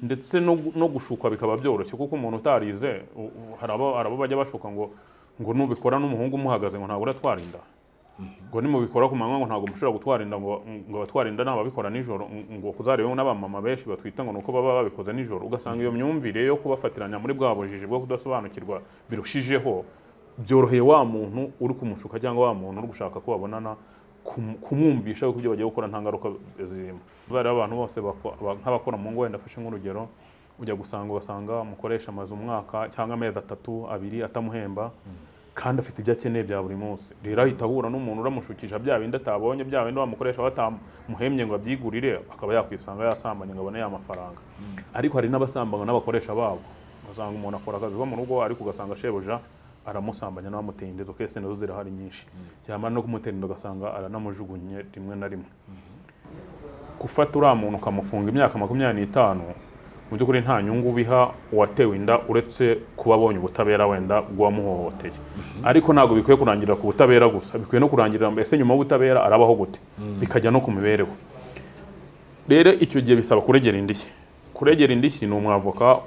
Ndetse no gushukwa bikaba byoroshye, kuko umuntu utarize hari abo bajya bashuka ngo nubikora n'umuhungu umuhagaze ngo ntabwo uratwara inda, ngo nimubikora ku manywa ngo ntabwo mushobora gutwara inda, ngo abatwara inda ni ababikora nijoro, ngo kuzarebe n'abamama benshi batwita ngo nuko baba babikoze nijoro. Ugasanga iyo myumvire yo kubafatiranya muri bwa bujiji bwo kudasobanukirwa birushijeho, byoroheye wa muntu uri kumushuka cyangwa wa muntu uri gushaka ko babonana kumwumvisha yuko ibyo bagiye gukora nta ngaruka zirimo. Uzareba abantu bose nk'abakora mu ngo, wenda afashe nk'urugero, ujya gusanga ugasanga umukoresha amaze umwaka cyangwa amezi 3, 2 atamuhemba, kandi afite ibyo akeneye bya buri munsi. Rero ahita ahura n'umuntu uramushukisha bya bindi atabonye, bya bindi wamukoresha batamuhembye ngo abyigurire, akaba yakwisanga yasambanye ngo abone ya mafaranga. Ariko hari n'abasambanywa n'abakoresha babo, ugasanga umuntu akora akazi ko mu rugo, ariko ugasanga shebuja aramusambanya n'abamuteye inda. Izo case nazo zirahari nyinshi. Yamara no kumutera inda ugasanga aranamujugunye rimwe na rimwe. Gufata uriya muntu ukamufunga imyaka 25, mu by'ukuri nta nyungu biha uwatewe inda, uretse kuba abonye ubutabera wenda bw'uwamuhohoteye. Ariko ntabwo bikwiye kurangirira ku butabera gusa, bikwiye no kurangirira mbese nyuma y'ubutabera arabaho gute, bikajya no ku mibereho. Rero icyo gihe bisaba kuregera indishyi. Kuregera indishyi ni umwavoka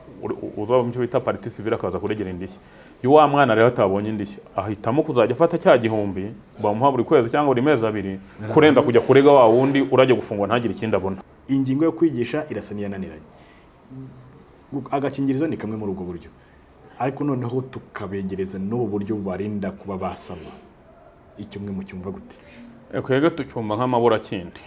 uza mu cyo bita partie civile, akaza kuregera indishyi. Iyo wa mwana rero atabonye indishyi, ahitamo kuzajya afata cya gihumbi bamuha buri kwezi cyangwa buri mezi 2, kurenza kujya kurega wa wundi urajya gufungwa ntagire ikindi abona. Ingingo yo kwigisha irasa n'iyananiranye. Agakingirizo ni kamwe muri ubwo buryo, ariko noneho tukabegereza n'ubu buryo bubarinda kuba basama. Icyo mwe mucyumva gute? Twebwe tucyumva nk'amaburakindi.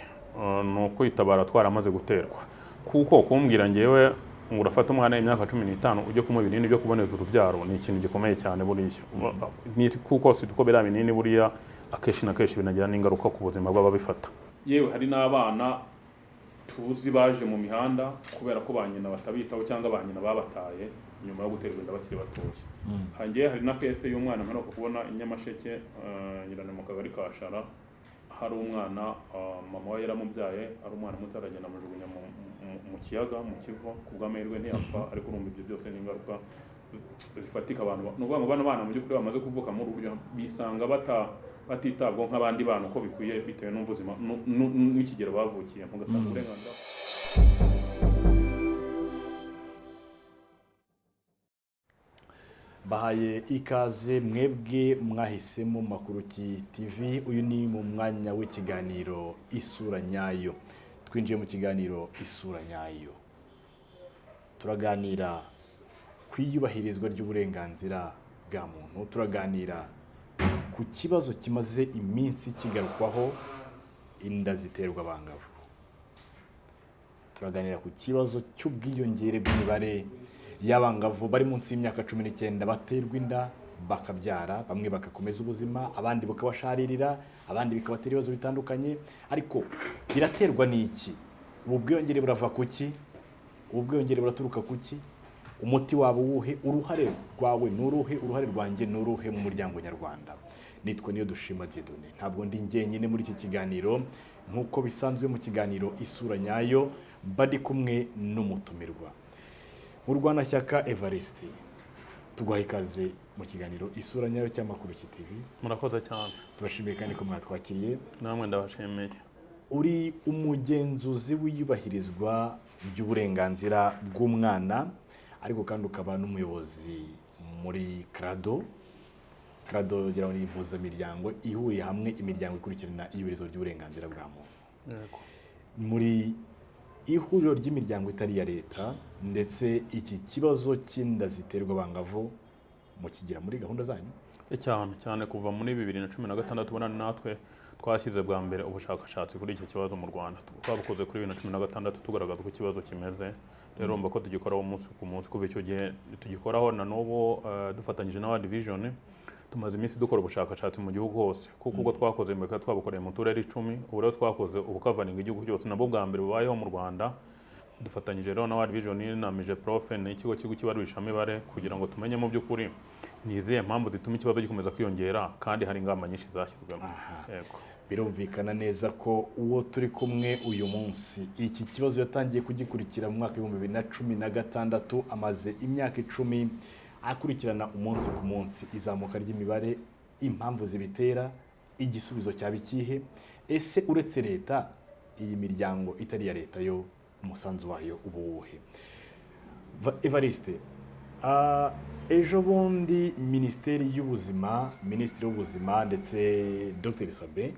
Ni ukwitabara twaramaze guterwa, kuko kumbwira ngewe ngo urafata umwana w'imyaka 15 ujye kumuha ibinini byo kuboneza urubyaro ni ikintu gikomeye cyane buriya. Kuko si uko biriya binini buriya akenshi na kenshi binagira n'ingaruka ku buzima bw'ababifata. Yewe, hari n'abana tuzi baje mu mihanda kubera ko ba nyina batabitaho cyangwa ba nyina babataye nyuma yo guterwa inda bakiri batoya. Hangiye hari na case y'umwana mperuka kubona i Nyamasheke, nyirane mu kagari ka Shara, hari umwana, mama we yaramubyaye ari umwana muto, aragenda amujugunya mu kiyaga, mu Kivu. Ku bw'amahirwe ntiyapfa, ariko urumva ibyo byose ni ingaruka zifatika. Abantu ni ukuvuga ngo bano bana mu by'ukuri bamaze kuvuka muri ubu buryo bisanga batitabwaho nk'abandi bana uko bikwiye, bitewe n'ubuzima n'ikigero bavukiyemo, ugasanga uburenganzira. Bahaye ikaze mwebwe mwahisemo Makuruki TV. Uyu ni mu mwanya w'ikiganiro Isura Nyayo. Twinjiye mu kiganiro Isura Nyayo, turaganira ku iyubahirizwa ry'uburenganzira bwa muntu, turaganira ku kibazo kimaze iminsi kigarukwaho, inda ziterwa abangavu, turaganira ku kibazo cy'ubwiyongere bw'imibare y'abangavu bari munsi y'imyaka 19 baterwa inda bakabyara, bamwe bagakomeza ubuzima, abandi bukabasharirira, abandi bikabatera ibibazo bitandukanye. Ariko biraterwa n'iki? Ubu bwiyongere burava ku ki? Ubu bwiyongere buraturuka ku ki? Umuti waba uwuhe? Uruhare rwawe ni uruhe? Uruhare rwanjye ni uruhe mu muryango nyarwanda? Nitwa Niyo Dushima Dieudonné. Ntabwo ndi njyenyine muri iki kiganiro. Nk'uko bisanzwe mu kiganiro Isura Nyayo, mba ndi kumwe n'umutumirwa, Murwanashyaka Evariste. Tuguha ikaze mu kiganiro Isura Nyayo cy'Amakuru TV. Murakoze cyane. Tubashimiye kandi ko mwatwakiriye. Namwe ndabashimiye. Uri umugenzuzi w'iyubahirizwa ry'uburenganzira bw'umwana, ariko kandi ukaba n'umuyobozi muri CLADHO. CLADHO ngira ngo ni impuzamiryango ihuriye hamwe imiryango ikurikirana iyubahirizwa ry'uburenganzira bwa muntu. Yego. Muri ihuriro ry'imiryango itari iya leta, ndetse iki kibazo cy'inda ziterwa abangavu mukigira muri gahunda zanyu? Cyane cyane. Kuva muri 2016 ubona natwe twashyize bwa mbere ubushakashatsi kuri icyo kibazo mu Rwanda. Twabukoze kuri 2016, tugaragaza uko ikibazo kimeze. Rero urumva ko tugikoraho umunsi ku munsi. Kuva icyo gihe tugikoraho na n'ubu, dufatanyije na World Vision, tumaze iminsi dukora ubushakashatsi mu gihugu hose, kuko ubwo twakoze mbere twabukoreye mu turere 10, ubu rero twakoze ubucoveringa igihugu cyose, nabwo bwa mbere bubayeho mu Rwanda. Dufatanyije rero na World Vision na MIGEPROF n'ikigo cy'igihugu cy'ibarurishamibare kugira ngo tumenye mu by'ukuri ni izihe mpamvu zituma ikibazo gikomeza kwiyongera kandi hari ingamba nyinshi zashyizwemo. Yego. Birumvikana neza ko uwo turi kumwe uyu munsi iki kibazo yatangiye kugikurikira mu mwaka w'2016. Amaze imyaka 10 akurikirana umunsi ku munsi izamuka ry'imibare, impamvu zibitera, igisubizo cyaba ikihe? Ese uretse leta, iyi miryango itari iya leta yo umusanzu wayo uba uwuhe? Evariste, ejo bundi Minisiteri y'Ubuzima, Minisitiri w'Ubuzima ndetse Dr Sabin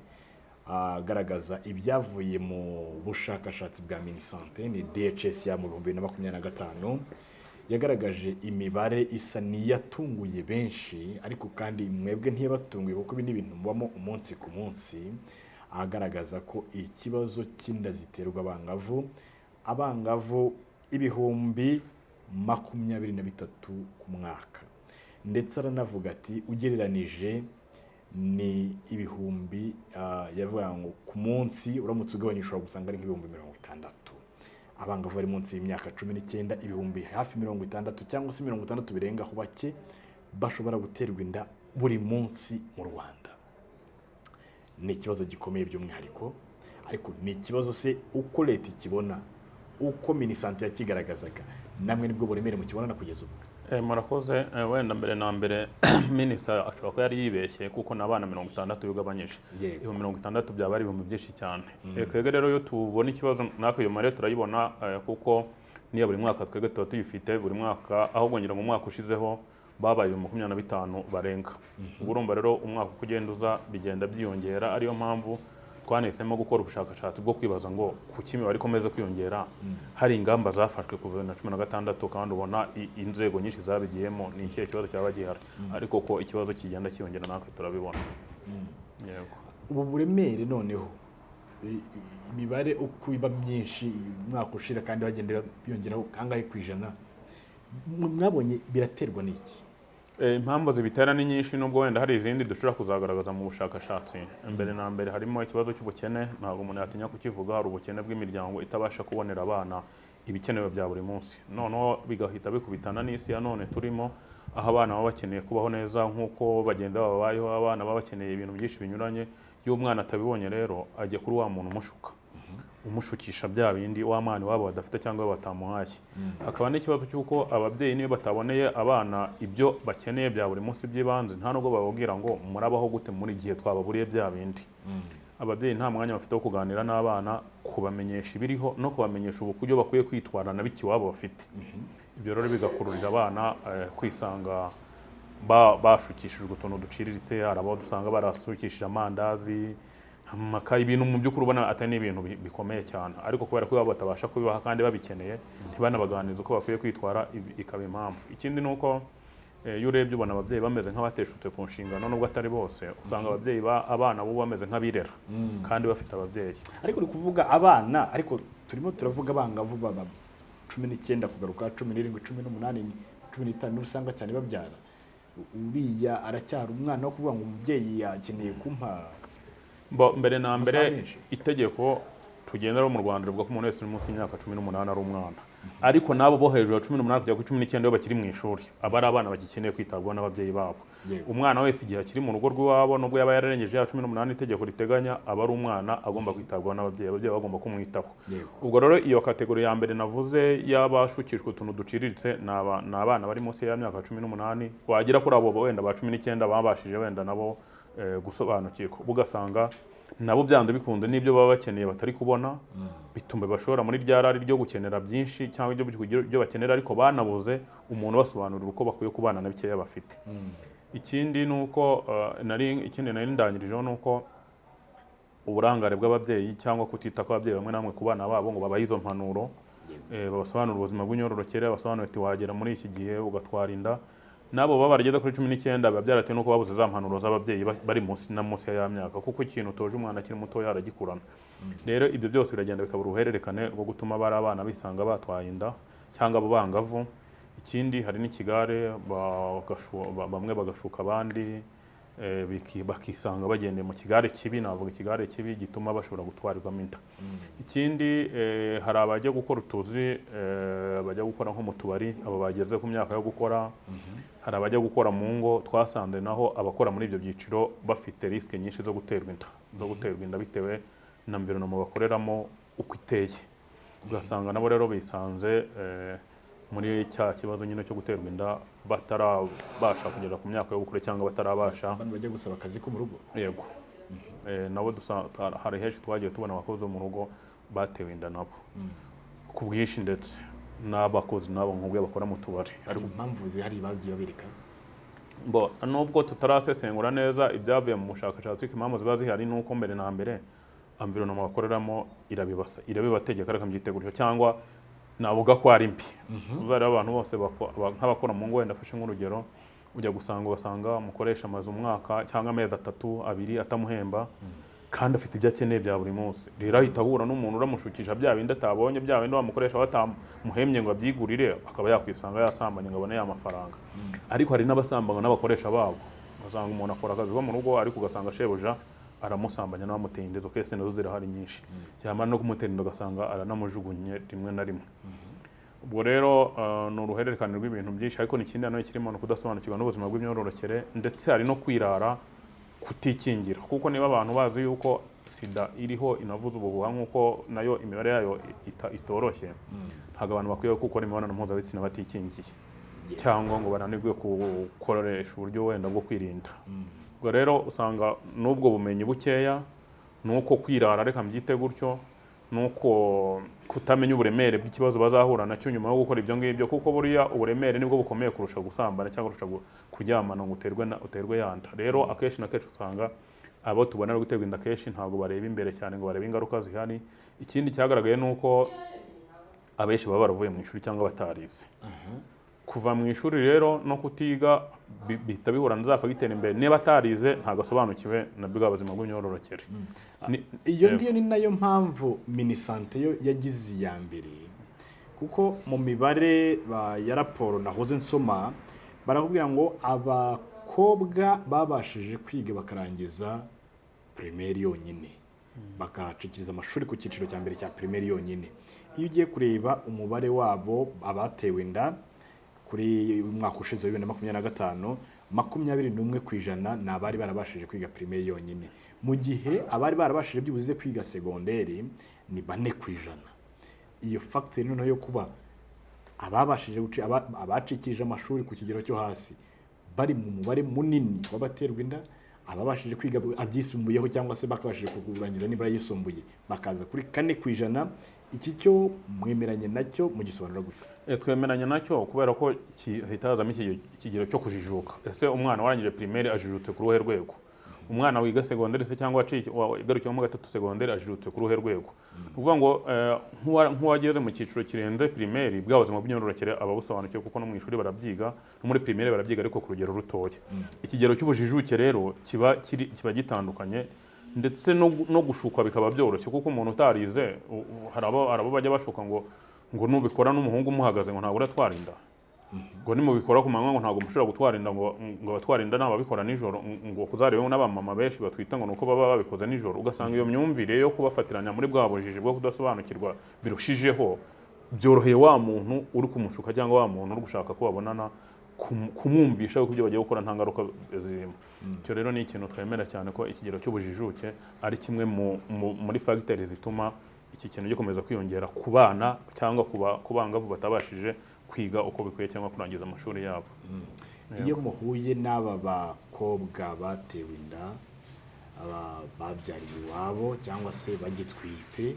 agaragaza ibyavuye mu bushakashatsi bwa Minisante, ni DHS ya mu 2025, yagaragaje imibare isa n'iyatunguye benshi, ariko kandi mwebwe ntiyabatunguye kuko ibi ni ibintu mubamo umunsi ku munsi. Agaragaza ko ikibazo cy'inda ziterwa abangavu 23,000 ku mwaka, ndetse aranavuga ati ugereranije ni ibihumbi, yavuga ngo ku munsi uramutse ugabanya ushobora gusanga ari nk'ibihumbi 60 abangavu bari munsi y'imyaka 19, ibihumbi hafi 60 cyangwa se 60 birengaho bake bashobora guterwa inda buri munsi mu Rwanda. Ni ikibazo gikomeye by'umwihariko, ariko ni ikibazo se uko leta ikibona, uko Minisante yakigaragazaga, namwe nibwo buremere mukibonana kugeza ubu? Murakoze. Wenda mbere na mbere minisita ashobora kuba yari yibeshye, kuko ni abana 60 yugabanyije. 60,000 byaba ari ibihumbi byinshi cyane. Twebwe rero iyo tubona ikibazo natwe iyo mibare turayibona, kuko niyo buri mwaka twebwe tuba tuyifite buri mwaka, ahubwo ngira ngo umwaka ushizeho babaye 25,000 barenga. Ubwo urumva rero umwaka uko ugenda uza bigenda byiyongera, ariyo mpamvu twanahisemo gukora ubushakashatsi bwo kwibaza ngo kuki imibare ikomeza kwiyongera, hari ingamba zafashwe kuva 2016 kandi ubona inzego nyinshi zabigiyemo, ni ikihe kibazo cyaba gihari? Ariko ko ikibazo kigenda cyiyongera natwe turabibona, yego. Ubu buremere noneho, imibare uko iba myinshi umwaka ushira kandi bagenda biyongeraho kangahe ku ijana, mwabonye biraterwa n'iki? Impamvu zibitera ni nyinshi, nubwo wenda hari izindi dushobora kuzagaragaza mu bushakashatsi. Mbere na mbere harimo ikibazo cy'ubukene, ntabwo umuntu yatinya kukivuga. Hari ubukene bw'imiryango itabasha kubonera abana ibikenewe bya buri munsi, noneho bigahita bikubitana n'isi ya none turimo, aho abana baba bakeneye kubaho neza nk'uko bagenda babayeho. Abana baba bakeneye ibintu byinshi binyuranye. Iyo umwana atabibonye rero ajya kuri wa muntu umushuka, umushukisha bya bindi wa mwana iwabo badafite cyangwa batamuhaye. Hakaba n'ikibazo cy'uko ababyeyi niyo bataboneye abana ibyo bakeneye bya buri munsi by'ibanze, nta nubwo bababwira ngo murabaho gute muri gihe twababuriye bya bindi. Ababyeyi nta mwanya bafite wo kuganira n'abana, kubamenyesha ibiriho no kubamenyesha uburyo bakwiye kwitwara na bike iwabo bafite. Ibyo rero bigakururira abana kwisanga bashukishijwe utuntu duciriritse. Hari abo dusanga barasukishije amandazi, amakayi, ibintu mu by'ukuri ubona atari n'ibintu bikomeye cyane, ariko kubera ko iwabo batabasha kubibaha kandi babikeneye, ntibanabaganirize uko bakwiye kwitwara, ikaba impamvu. Ikindi ni uko iyo urebye ubona ababyeyi bameze nk'abateshutse ku nshingano, nubwo atari bose. Usanga ababyeyi abana bo bameze nk'abirera kandi bafite ababyeyi. Ariko uri kuvuga abana, ariko turimo turavuga abangavu baba 19 kugaruka, 17, 18, 15, usanga cyane babyara. Uriya aracyari umwana wo kuvuga ngo umubyeyi yakeneye kumpa Mbere na mbere amasaha menshi. Itegeko tugenderaho mu Rwanda rivuga ko umuntu wese uri munsi y'imyaka 18 ari umwana, ariko n'abo bo hejuru ya 18 kugera kuri 19 iyo bakiri mu ishuri aba ari abana bagikeneye kwitabwaho n'ababyeyi babo. Umwana wese igihe akiri mu rugo rw'iwabo, nubwo yaba yararengeje ya 18 itegeko riteganya, aba ari umwana agomba kwitabwaho n'ababyeyi, ababyeyi bagomba kumwitaho. Ubwo rero iyo catégorie ya mbere navuze y'abashukishwa utuntu duciriritse ni abana bari munsi y'imyaka 18, wagera kuri abo wenda ba 19 babashije wenda nabo gusobanukirwa, ugasanga nabo byanze bikunze n'ibyo baba bakeneye batari kubona, bituma bashora muri rya rari ryo gukenera byinshi cyangwa ibyo bakenera, ariko banabuze umuntu ubasobanurira uko bakwiye kubana na bikeya bafite. Ikindi ni uko ikindi nari ndangirijeho ni uko uburangare bw'ababyeyi cyangwa kutita kw'ababyeyi bamwe na bamwe ku bana babo ngo babahe izo mpanuro, babasobanurire ubuzima bw'imyororokere, babasobanurire ati wagera muri iki gihe ugatwara inda. N'abo baba barageze kuri 19 biba byaratewe n'uko babuze za mpanuro z'ababyeyi bari munsi na munsi ya myaka, kuko ikintu utoje umwana akiri mutoya aragikurana. Rero ibyo byose biragenda bikaba uruhererekane rwo gutuma bari abana bisanga batwaye inda cyangwa abo bangavu. Ikindi hari n'ikigare, bamwe bagashuka abandi, bakisanga bagendeye mu kigare kibi, navuga ikigare kibi gituma bashobora gutwarirwamo inda. Ikindi hari abajya gukora utuzi, bajya gukora nko mu tubari, abo bageze ku myaka yo gukora. Hari abajya gukora mu ngo. Twasanze naho abakora muri ibyo byiciro bafite risque nyinshi zo guterwa inda bitewe na environnement bakoreramo uko iteye, ugasanga nabo rero bisanze muri cya kibazo nyine cyo guterwa inda batarabasha kugera ku myaka yo gukura cyangwa batarabasha Abantu bajya gusaba akazi ko mu rugo. Yego. Nabo hari henshi twagiye tubona abakozi bo mu rugo batewe inda nabo ku bwinshi ndetse. n'abakozi n'abo nk'ubwo bakora mu tubari. Hari impamvu zihariye bagiye babereka? Bo, nubwo tutarasesengura neza ibyavuye mu bushakashatsi, ariko impamvu ziba zihari ni uko mbere na mbere environnement bakoreramo irabibasa, irabibategeka, reka mbyite gutyo, cyangwa navuga ko ari mbi. Uzareba abantu bose nk'abakora mu ngo, wenda afashe nk'urugero, ujya gusanga ugasanga umukoresha amaze umwaka cyangwa amezi 3, 2 atamuhemba, kandi afite ibyo akeneye bya buri munsi. Rero ahita ahura n'umuntu uramushukisha bya bindi atabonye, bya bindi wamukoresha batamuhembye ngo abyigurire, akaba yakwisanga yasambanye ngo abone ya mafaranga. Ariko hari n'abasambanywa n'abakoresha babo, ugasanga umuntu akora akazi ko mu rugo, ariko ugasanga shebuja aramusambanya n'abamuteye inda. Izo case nazo zirahari nyinshi. Yamara no kumutera inda, ugasanga aranamujugunye rimwe na rimwe. Ubwo rero ni uruhererekane rw'ibintu byinshi, ariko n'ikindi nanone kirimo ni ukudasobanukirwa n'ubuzima bw'imyororokere, ndetse hari no kwirara, kutikingira, kuko niba abantu bazi yuko sida iriho inavuza ubuhuha, nk'uko nayo imibare yayo itoroshye, ntabwo abantu bakwiye gukora imibonano mpuzabitsina batikingiye cyangwa ngo bananirwe gukoresha uburyo wenda bwo kwirinda. Ubwo rero usanga n'ubwo bumenyi bukeya, nuko kwirara, reka mbyite gutyo, nuko kutamenya uburemere bw'ikibazo bazahura nacyo nyuma yo gukora ibyo ngibyo, kuko buriya uburemere nibwo bukomeye kurusha gusambana cyangwa kurusha kuryamana ngo uterwe yanda. Rero akenshi na kenshi usanga abo tubona bari guterwa inda kenshi ntabwo bareba imbere cyane ngo barebe ingaruka zihari. Ikindi cyagaragaye ni uko abenshi baba baravuye mu ishuri cyangwa batarize. Kuva mu ishuri rero no kutiga bihita bihura na za facteur imbere. Niba atarize, ntabwo asobanukiwe na bwa buzima bw'imyororokere. Iyo ngiyo ni nayo mpamvu MINISANTE yo yagize iya mbere, kuko mu mibare ya raporo nahoze nsoma, barakubwira ngo abakobwa babashije kwiga bakarangiza primaire yonyine, bakacikiriza amashuri ku cyiciro cya mbere cya primaire yonyine, iyo ugiye kureba umubare wabo abatewe inda kuri umwaka ushize wa 2025, 21% ni abari barabashije kwiga primaire yonyine, mu gihe abari barabashije byibuze kwiga segonderi ni 4%. Iyo facteur noneho yo kuba ababashije abacikirije amashuri ku kigero cyo hasi bari mu mubare munini w'abaterwa inda, ababashije kwiga abyisumbuyeho cyangwa se bakabashije kurangiza nibura yisumbuye bakaza kuri 4%. Iki cyo mwemeranye nacyo, mugisobanura gutya? Twemeranya nacyo kubera ko hahita hazamo ikigero cyo kujijuka. Ese umwana warangije primaire ajijutse ku ruhe rwego? Umwana wiga segonderi se cyangwa wagarukiyemo mu gatatu segonderi ajijutse ku ruhe rwego? Ni ukuvuga ngo nk'uwageze mu cyiciro kirenze primaire, bwa buzima bw'imyororokere aba abusobanukiwe, kuko no mu ishuri barabyiga, no muri primaire barabyiga, ariko ku rugero rutoya. Ikigero cy'ubujijuke rero kiba gitandukanye, ndetse no gushukwa bikaba byoroshye, kuko umuntu utarize, hari abo bajya bashuka ngo nubikora n'umuhungu umuhagaze ngo ntabwo uratwara inda, ngo nimubikora ku manywa ngo ntabwo mushobora gutwara inda, ngo abatwara inda ni ababikora nijoro, ngo kuzarebe n'abamama benshi batwita ngo nuko baba babikoze nijoro. Ugasanga iyo myumvire yo kubafatiranya muri bwa bujiji bwo kudasobanukirwa birushijeho, byoroheye wa muntu uri kumushuka cyangwa wa muntu uri gushaka ko babonana kumwumvisha ko ibyo bagiye gukora nta ngaruka zirimo. Icyo rero ni ikintu twemera cyane, ko ikigero cy'ubujijuke ari kimwe muri facteur zituma iki kintu gikomeza kwiyongera ku bana cyangwa ku bangavu batabashije kwiga uko bikwiye cyangwa kurangiza amashuri yabo. Iyo muhuye n'aba bakobwa batewe inda, aba babyariye iwabo cyangwa se bagitwite,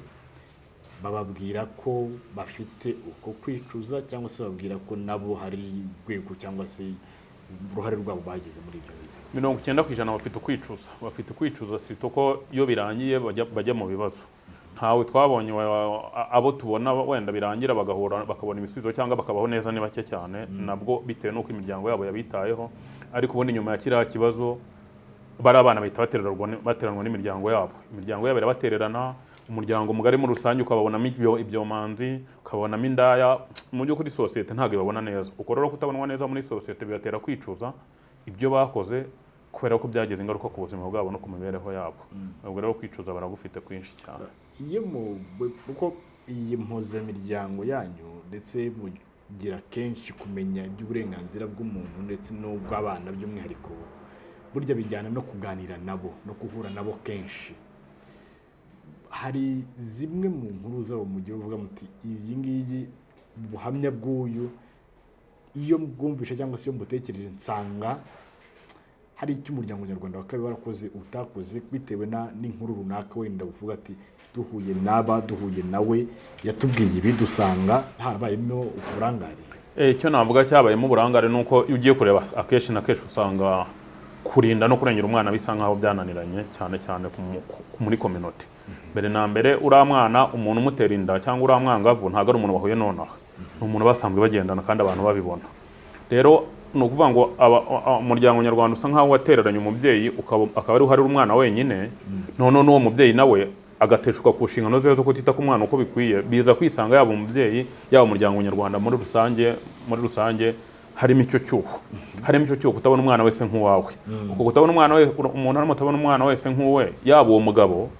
bababwira ko bafite uko kwicuza, cyangwa se bababwira ko nabo hari urwego cyangwa se uruhare rwabo bagize muri ibyo bintu? 90% bafite ukwicuza. Bafite ukwicuza, surtout ko iyo birangiye bajya mu bibazo. Ntawe twabonye abo tubona wenda birangira bagahura bakabona ibisubizo cyangwa bakabaho neza ni bake cyane, nabwo bitewe n'uko imiryango yabo yabitayeho. Ariko ubundi nyuma ya kiriya kibazo, bari abana bahita bateranwa n'imiryango yabo. Imiryango yabo irabatererana, umuryango mugari muri rusange ukababonamo ibyomanzi, ukabonamo indaya. Mu by'ukuri sosiyete ntabwo ibabona neza. Uko rero kutabonwa neza muri sosiyete bibatera kwicuza ibyo bakoze, kubera ko byagize ingaruka ku buzima bwabo no ku mibereho yabo. Ubwo rero kwicuza baragufite kwinshi cyane. Iyo mu kuko iyi mpuzamiryango yanyu ndetse mugira kenshi kumenya iby'uburenganzira bw'umuntu ndetse n'ubw'abana by'umwihariko, burya bijyana no kuganira nabo no guhura nabo kenshi. Hari zimwe mu nkuru zabo mugiye uvuga muti: "Iyi ngiyi, ubuhamya bw'uyu, iyo mbwumvishe cyangwa se iyo mbutekereje, nsanga Hari icyo umuryango nyarwanda wakabaye warakoze utakoze, bitewe n'inkuru runaka wenda uvuga ati duhuye n'aba, duhuye nawe, yatubwiye ibi, dusanga harabayemo uburangare? Icyo navuga cyabayemo uburangare ni uko iyo ugiye kureba, akenshi na kenshi usanga kurinda no kurengera umwana bisa nkaho byananiranye, cyane cyane muri communauté. Mbere na mbere, uriya mwana, umuntu umutera inda cyangwa uriya mwangavu, ntabwo ari umuntu bahuye nonaha, ni umuntu basanzwe bagendana kandi abantu babibona. Rero ni ukuvuga ngo umuryango nyarwanda usa nkaho watereranye umubyeyi, akaba ari uharira umwana wenyine. Noneho n'uwo mubyeyi nawe agateshuka ku nshingano ziwe zo kutita ku mwana uko bikwiye. Biza kwisanga yaba umubyeyi, yaba umuryango nyarwanda muri rusange harimo icyo cyuho, kutabona umwana wese nk'uwawe. Uko kutabona umwana we, umuntu arimo atabona umwana wese nk'uwe, yaba uwo mugabo,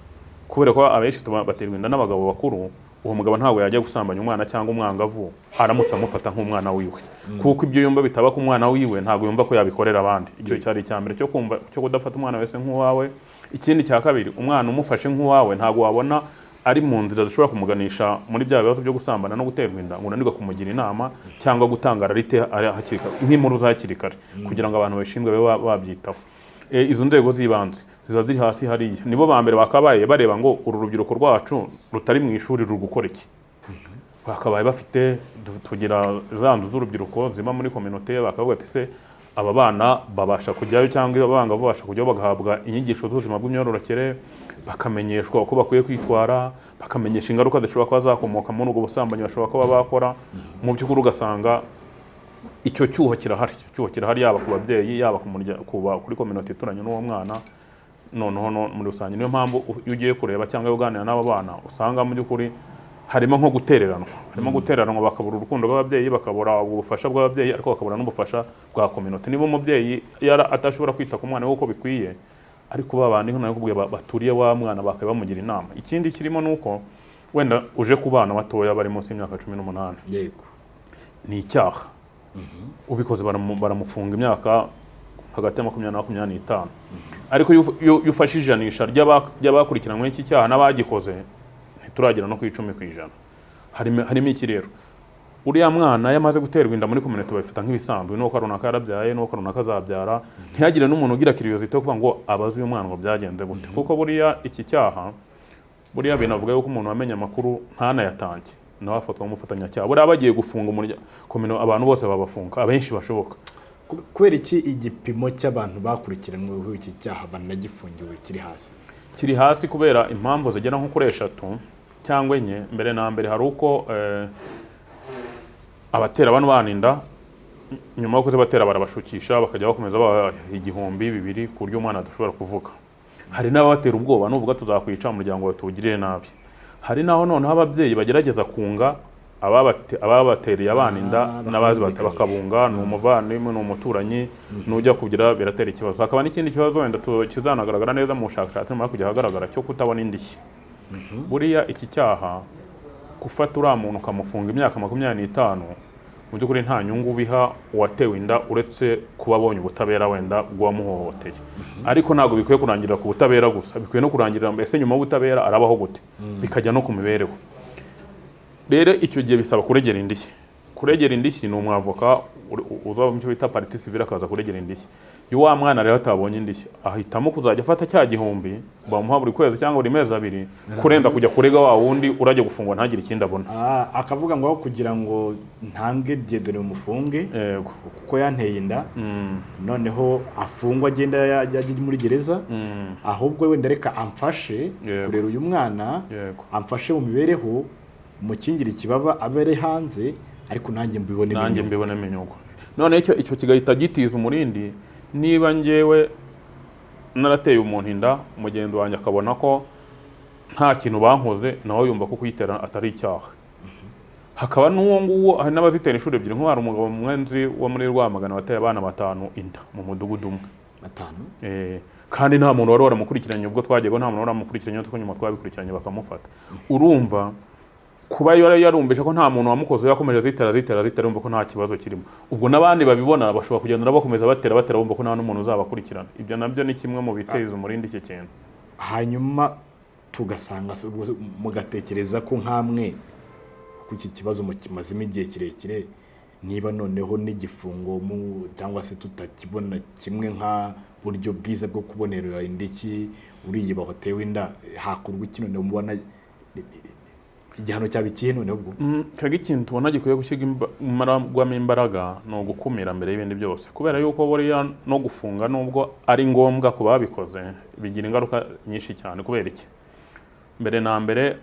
kubera ko abenshi baterwa inda n'abagabo bakuru, uwo mugabo ntabwo yajya gusambanya umwana cyangwa umwangavu aramutse amufata nk'umwana wiwe, kuko ibyo yumva bitaba ku mwana wiwe ntabwo yumva ko yabikorera abandi. Icyo cyari icya mbere, cyo kumva cyo kudafata umwana wese nk'uwawe. Ikindi cya kabiri, umwana umufashe nk'uwawe ntabwo wabona ari mu nzira zishobora kumuganisha muri bya bibazo byo gusambana no guterwa inda ngo unanirwe kumugira inama cyangwa gutanga alerte hakiri kare, nk'impuruza hakiri kare, kugira ngo abantu babishinzwe babe babyitaho. Izo nzego z'ibanze ziba ziri hasi hariya, nibo ba mbere bakabaye bareba ngo uru rubyiruko rwacu rutari mu ishuri ruri gukora iki. Bakabaye bafite tugira za nzu z'urubyiruko ziba muri communauté, bakavuga ati: "Se aba bana babasha kujyayo, cyangwa abangavu babasha kujyayo bagahabwa inyigisho z'ubuzima bw'imyororokere, bakamenyeshwa uko bakwiye kwitwara, bakamenyesha ingaruka zishobora kuba zakomoka muri ubwo busambanyi bashobora kuba bakora?" Mu by'ukuri ugasanga icyo cyuho kirahari, icyo cyuho kirahari, yaba ku babyeyi, yaba kuri communauté ituranye n'uwo mwana, noneho no muri rusange. Niyo mpamvu iyo ugiye kureba cyangwa uganira n'abo bana, usanga mu by'ukuri harimo nko gutereranwa, harimo gutereranwa, bakabura urukundo rw'ababyeyi, bakabura ubufasha bw'ababyeyi, ariko bakabura n'ubufasha bwa communauté. Niba umubyeyi yara atashobora kwita ku mwana we uko bikwiye, ariko ba bandi nakubwiye baturiye wa mwana bakaba bamugira inama. Ikindi kirimo ni uko wenda uje ku bana batoya bari munsi y'imyaka 18, ni icyaha. Ubikoze baramufunga imyaka hagati ya 20 na 25. Ariko iyo ufashe ijanisha ry'abakurikiranyweho iki cyaha n'abagikoze, ntituragera no ku 10%. Harimo iki rero? Uriya mwana iyo amaze guterwa inda, muri communauté babifata nk'ibisanzwe, nuko runaka yarabyaye, nuko runaka azabyara. Ntihagire n'umuntu ugira curiosité yo kuvuga ngo abaze uyu mwana ngo byagenze gute, kuko buriya iki cyaha, buriya binavuga yuko umuntu wamenye amakuru ntanayatange nawe afatwa nk'umufatanyacyaha. Buriya bagiye gufunga abantu bose babafunga, abenshi bashoboka. Kubera iki igipimo cy'abantu bakurikiranyweho iki cyaha banagifungiwe kiri hasi? Kiri hasi kubera impamvu zigera nko kuri eshatu cyangwa enye. Mbere na mbere, hari uko abatera bano bana inda, nyuma yo kuzibatera barabashukisha, bakajya bakomeza babaha 1000, 2000, ku buryo umwana adashobora kuvuga. Hari n'ababatera ubwoba: "Nuvuga tuzakwica, umuryango wawe tuwugirire nabi." Hari n'aho noneho ababyeyi bagerageza kunga ababatereye abana inda n'abazi bakabumvikanisha. Bakabunga, ni umuvandimwe, ni umuturanyi, nujya kugira biratera ikibazo. Hakaba n'ikindi kibazo wenda kizanagaragara neza mu bushakashatsi nyuma yo kujya ahagaragara, cyo kutabona indishyi. Buriya iki cyaha, gufata uriya muntu ukamufunga imyaka 25, mu by'ukuri nta nyungu biha uwatewe inda, uretse kuba abonye ubutabera wenda bw'uwamuhohoteye. Ariko ntabwo bikwiye kurangirira ku butabera gusa, bikwiye no kurangirira mbese nyuma y'ubutabera arabaho gute, bikajya no ku mibereho. Rero icyo gihe bisaba kuregera indishyi. Kuregera indishyi ni umwavoka uza mu cyo bita partie civile, akaza kuregera indishyi. Iyo wa mwana rero atabonye indishyi, ahitamo kuzajya afata cya gihumbi bamuha buri kwezi cyangwa buri mezi 2, kurenza kujya kurega wa wundi urajya gufungwa ntagire ikindi abona. Akavuga ngo aho kugira ngo ntange Dieudonné mufunge kuko yanteye inda, noneho afungwa agenda ajya muri gereza, ahubwo wenda reka amfashe kurera uyu mwana, amfashe mu mibereho, mukingire ikibaba, abe ari hanze, ariko nanjye mbibone nanjye inyungu. Mbibonemo inyungu. None icyo kigahita gitiza umurindi. Niba njyewe narateye umuntu inda, mugenzi wanjye akabona ko nta kintu bankoze, nawe yumva ko kuyitera atari icyaha. Hakaba n'uwo nguwo, hari n'abazitera inshuro ebyiri. Nk'ubu hari umugabo umwe nzi wo muri Rwamagana wateye abana batanu inda mu mudugudu umwe. Batanu? Kandi nta muntu wari waramukurikiranye ubwo twajyaga, nta muntu wari waramukurikiranye, kuko nyuma twabikurikiranye bakamufata. Urumva kuba yari yarumvise ko nta muntu wamukoze, yakomeje azitera, azitera, azitera, yumva ko nta kibazo kirimo. Ubwo n'abandi babibona bashobora kugenda bakomeza batera, batera, bumva ko nta n'umuntu uzabakurikirana. Ibyo nabyo ni kimwe mu biteza umurindi iki kintu. Hanyuma tugasanga se ubwo mugatekereza ko nkamwe ku iki kibazo mukimazemo igihe kirekire. Niba noneho n'igifungo cyangwa se tutakibona kimwe nka buryo bwiza bwo kubonera indishyi uriya watewe inda, hakorwa iki noneho? Mubona igihano cyaba ikihe noneho ubwo? Twebwe ikintu tubona gikwiye gushyirwamo imbaraga ni ugukumira mbere y'ibindi byose, kubera yuko buriya no gufunga, nubwo ari ngombwa ku babikoze, bigira ingaruka nyinshi cyane. Kubera iki? Mbere na mbere,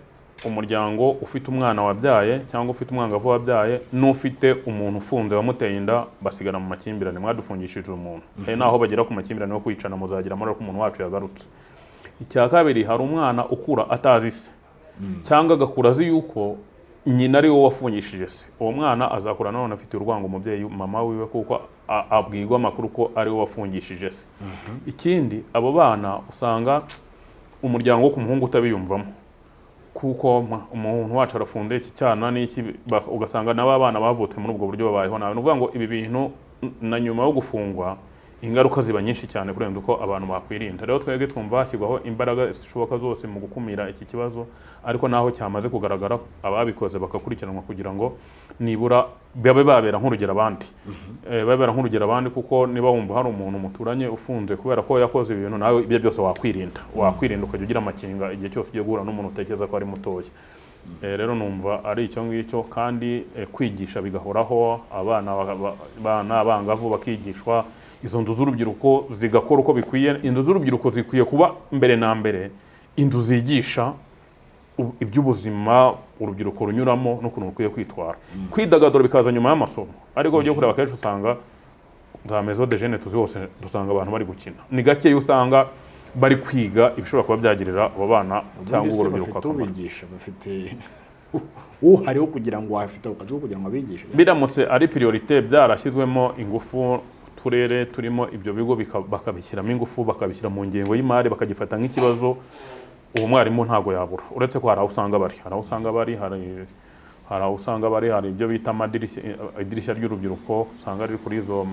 umuryango ufite umwana wabyaye cyangwa ufite umwangavu wabyaye n'ufite umuntu ufunze wamuteye inda basigara mu makimbirane: "Mwadufungishije umuntu." Hari n'aho bagera ku makimbirane yo kwicana: "Muzagira amahoro ko umuntu wacu yagarutse." Icya kabiri, hari umwana ukura atazi se cyangwa agakura azi yuko nyina ari we wafungishije se. Uwo mwana azakura nanone afite urwango umubyeyi, mama wiwe, kuko abwirwa amakuru ko ari we wafungishije se. Ikindi, abo bana usanga umuryango wo ku muhungu utabiyumvamo, kuko umuntu wacu arafunze, iki cyana n'iki, ugasanga n'aba bana bavutse muri ubwo buryo babayeho nabi. Ni ukuvuga ngo ibi bintu na nyuma yo gufungwa ingaruka ziba nyinshi cyane kurenza uko abantu bakwirinda. Rero twebwe twumva hashyirwaho imbaraga zishoboka zose mu gukumira iki kibazo, ariko naho cyamaze kugaragara, ababikoze bagakurikiranwa kugira ngo nibura babe babera nk'urugero abandi, babera nk'urugero abandi, kuko niba wumva hari umuntu muturanye ufunze kubera ko yakoze ibintu, nawe ibyo byose wakwirinda, ukajya ugira amakenga igihe cyose ugiye guhura n'umuntu utekereza ko ari mutoya. Rero numva ari icyo ngicyo. Kandi kwigisha bigahoraho, abana abana abangavu bakigishwa, izo nzu z'urubyiruko zigakora uko bikwiye. Inzu z'urubyiruko zikwiye kuba mbere na mbere inzu zigisha iby'ubuzima urubyiruko runyuramo n'ukuntu rukwiye kwitwara. Kwidagadura bikaza nyuma y'amasomo. Ariko ugiye kureba, akenshi usanga za maison de jeunes tuzi hose dusanga abantu bari gukina. Ni gake usanga bari kwiga ibishobora kuba byagirira abo bana cyangwa Ubundi se urubyiruko bafite akamaro. ubigisha? Bafite uhariho kugira ngo, afite akazi ko kugira ngo abigishe? Biramutse ari priorité, byarashyizwemo ingufu, uturere turimo ibyo bigo bakabishyiramo ingufu, bakabishyira mu ngengo y'imari, bakagifata nk'ikibazo, uwo mwarimu ntabwo yabura. Uretse ko hari aho usanga bari, hari aho usanga bari, hari aho usanga bari, hari ibyo bita amadirishya, idirishya ry'urubyiruko usanga riri kuri izo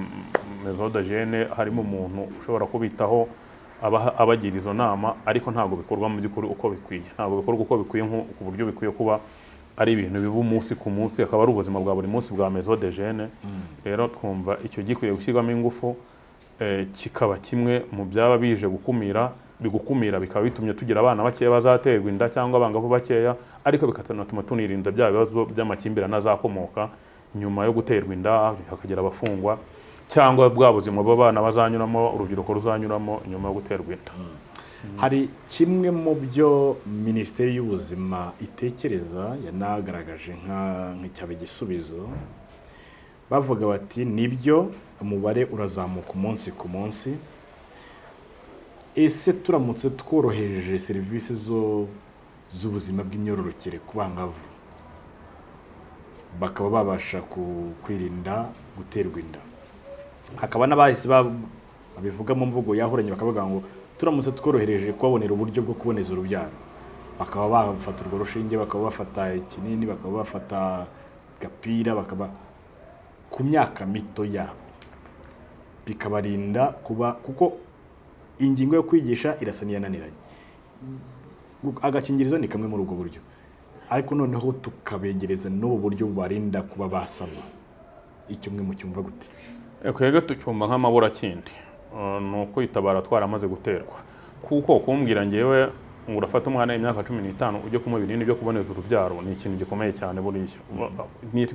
maison de jeunes, harimo umuntu ushobora kubitaho, abagira izo nama, ariko ntabwo bikorwa mu by'ukuri uko bikwiye. Ntabwo bikorwa uko bikwiye, ku buryo bikwiye kuba ari ibintu biba umunsi ku munsi, akaba ari ubuzima bwa buri munsi bwa maison de jeunes. Rero twumva icyo gikwiye gushyirwamo ingufu, kikaba kimwe mu byaba bije gukumira, bigukumira, bikaba bitumye tugira abana bakeya bazaterwa inda cyangwa abangavu bakeya, ariko bikanatuma tunirinda bya bibazo by'amakimbirane azakomoka nyuma yo guterwa inda, hakagira abafungwa, cyangwa bwa buzima bw'abana bazanyuramo, urubyiruko ruzanyuramo nyuma yo guterwa inda. Hari kimwe mu byo Minisiteri y'Ubuzima itekereza, yanagaragaje nk'icyaba igisubizo. Bavuga bati: "Nibyo, umubare urazamuka umunsi ku munsi. Ese turamutse tworohereje serivisi zo z'ubuzima bw'imyororokere ku bangavu, bakaba babasha kwirinda guterwa inda?" Hakaba n'abahise babivuga mu mvugo yahuranye, bakavuga ngo turamutse tworohereje kubabonera uburyo bwo kuboneza urubyaro, bakaba bafata urwo rushinge, bakaba bafata ikinini, bakaba bafata gapira, bakaba ku myaka mito yabo, bikabarinda kuba, kuko ingingo yo kwigisha irasa n'iyananiranye, agakingirizo ni kamwe muri ubwo buryo, ariko noneho tukabegereza n'ubu buryo bubarinda kuba basama. Icyo mwe mucyumva gute? Twebwe tucyumva nk'amaburakindi. Ni ukwitabara twaramaze guterwa, kuko kumbwira ngewe ngo urafata umwana w'imyaka 15 ujye kumuha ibinini byo kuboneza urubyaro ni ikintu gikomeye cyane buriya.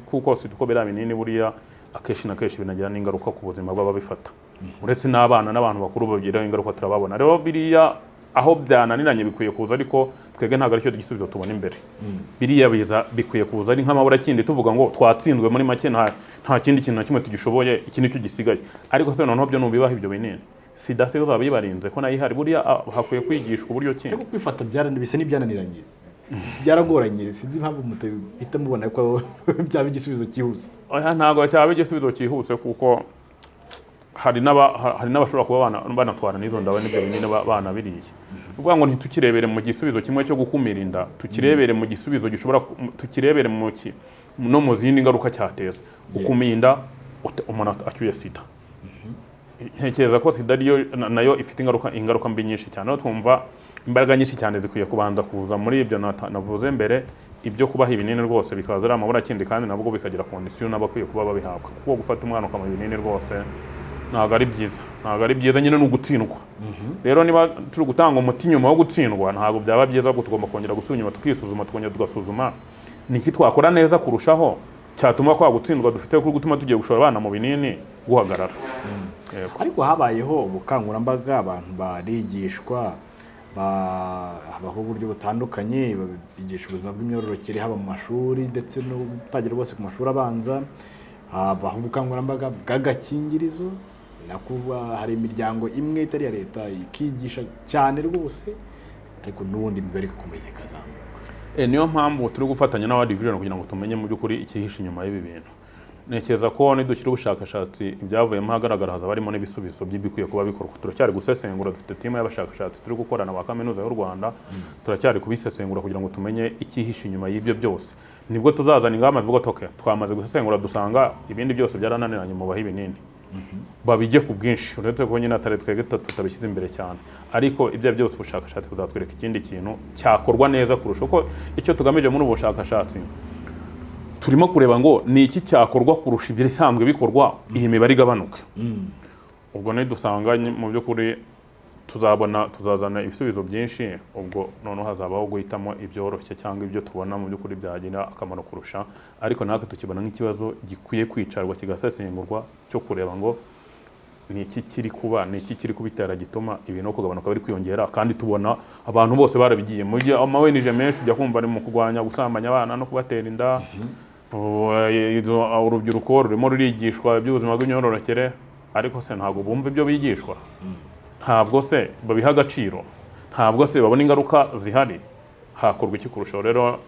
Kuko si uko biriya binini buriya akenshi na kenshi binagira n'ingaruka ku buzima bw'ababifata. Uretse n'abana, n'abantu bakuru babigiraho ingaruka, turababona. Rero biriya aho byananiranye bikwiye kuza, ariko twebwe ntabwo aricyo gisubizo tubona imbere. Biriya biza bikwiye kuza ari nk'amaburakindi, tuvuga ngo twatsinzwe muri make, nta kindi kintu na kimwe tugishoboye, iki nicyo gisigaye. Ariko se noneho byo nubibaha ibyo binini, sida se uzaba yibarinze ko nayo ihari? Buriya hakwiye kwigishwa uburyo ki Ariko kwifata bisa n'ibyananiranye, byaragoranye. Sinzi impamvu mutahita mubona ko byaba igisubizo cyihuse. Oya, ntabwo cyaba igisubizo cyihuse, kuko hari n'abashobora kuba banatwara n'izo nda n'ibyo binini banabiriye. Ni ukuvuga ngo ntitukirebere mu gisubizo kimwe cyo gukumira inda, tukirebere mu gisubizo gishobora tukirebere no mu zindi ngaruka cyateza. Gukumira inda umuntu acyuye sida, ntekereza ko sida ariyo nayo ifite ingaruka mbi nyinshi cyane. Aho twumva imbaraga nyinshi cyane zikwiye kubanza kuza muri ibyo navuze mbere. Ibyo kubaha ibinini rwose bikaza ari amaburakindi, kandi nabwo bikagira condition n'abakwiye kuba babihabwa, kuko gufata umwana ukamuha ibinini rwose ntabwo ari byiza, ntabwo ari byiza nyine, ni ugutsindwa. Rero niba turi gutanga umuti nyuma wo gutsindwa, ntabwo byaba byiza, ahubwo tugomba kongera gusubira inyuma tukisuzuma, tukongera tugasuzuma ni iki twakora neza kurushaho cyatuma kwa gutsindwa dufite kuri gutuma tugiye gushora abana mu binini guhagarara. Yego. Ariko habayeho ubukangurambaga, abantu barigishwa, habaho uburyo butandukanye bigisha ubuzima bw'imyororokere, haba mu mashuri ndetse no gutangira rwose ku mashuri abanza. Habaho ubukangurambaga bw'agakingirizo, nako hari imiryango imwe itari iya leta ikigisha cyane rwose, ariko n'ubundi imibare igakomeza ikazamuka. Niyo mpamvu turi gufatanya na World Vision kugira ngo tumenye mu by'ukuri icyihishe inyuma y'ibi bintu. Ntekereza ko nidushyira ubushakashatsi, ibyavuyemo ahagaragara hazaba harimo n'ibisubizo by'ibikwiye kuba bikorwa. Turacyari gusesengura, dufite team y'abashakashatsi turi gukorana ba Kaminuza y'u Rwanda, turacyari kubisesengura kugira ngo tumenye icyihishe inyuma y'ibyo byose. Nibwo tuzazana ingamba tuvuga tuti: "Okay, twamaze gusesengura, dusanga ibindi byose byarananiranye, mu baha ibinini babijye ku bwinshi." Uretse ko nyine atari twebwe tutabishyize imbere cyane, ariko ibyo byose ubushakashatsi buzatwereka ikindi kintu cyakorwa neza kurusha uko. Icyo tugamije muri ubu bushakashatsi, turimo kureba ngo ni iki cyakorwa kurusha ibisanzwe bikorwa, iyi mibare igabanuke. Ubwo nidusanga mu by'ukuri tuzabona, tuzazana ibisubizo byinshi. Ubwo noneho hazabaho guhitamo ibyoroshye cyangwa ibyo tubona mu by'ukuri byagira akamaro kurusha. Ariko natwe tukibona nk'ikibazo gikwiye kwicarwa kigasesengurwa, cyo kureba ngo ni iki kiri kuba, ni iki kiri kubitera gituma ibintu no kugabanuka biri kwiyongera, kandi tubona abantu bose barabigiye mu gihe ama ONG menshi ujya kumva ari mu kurwanya gusambanya abana no kubatera inda. Urubyiruko rurimo rurigishwa iby'ubuzima bw'imyororokere, ariko se ntabwo bumva ibyo bigishwa? Ntabwo se babiha agaciro? Ntabwo se babona ingaruka zihari? Hakorwa iki kurushaho? Rero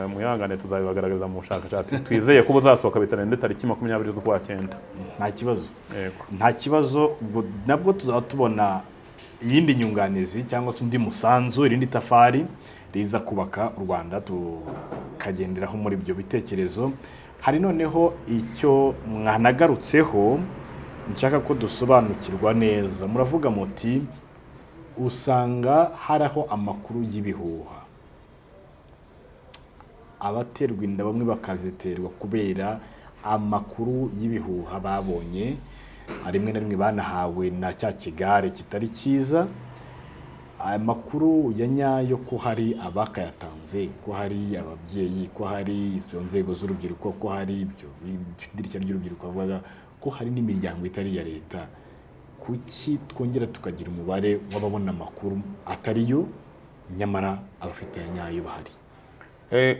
mwihangane, tuzabibagaragaza mu bushakashatsi twizeye ko buzasohoka bitarenze tariki 20 z'ukwa cyenda. Nta kibazo. Yego. Nta kibazo. Ubwo nabwo tuzaba tubona iyindi nyunganizi cyangwa se undi musanzu, irindi tafari riza kubaka u Rwanda tukagenderaho muri ibyo bitekerezo. Hari noneho icyo mwanagarutseho nshaka ko dusobanukirwa neza. Muravuga muti usanga hariho amakuru y'ibihuha, abaterwa inda bamwe bakaziterwa kubera amakuru y'ibihuha babonye, rimwe na rimwe banahawe na cya kigare kitari cyiza. Aya makuru ya nyayo, ko hari abakayatanze, ko hari ababyeyi, ko hari izo nzego z'urubyiruko, ko hari ibyo idirishya ry'urubyiruko bavugaga, ko hari n'imiryango itari iya leta, kuki twongera tukagira umubare w'ababona amakuru atari yo, nyamara abafite aya nyayo bahari?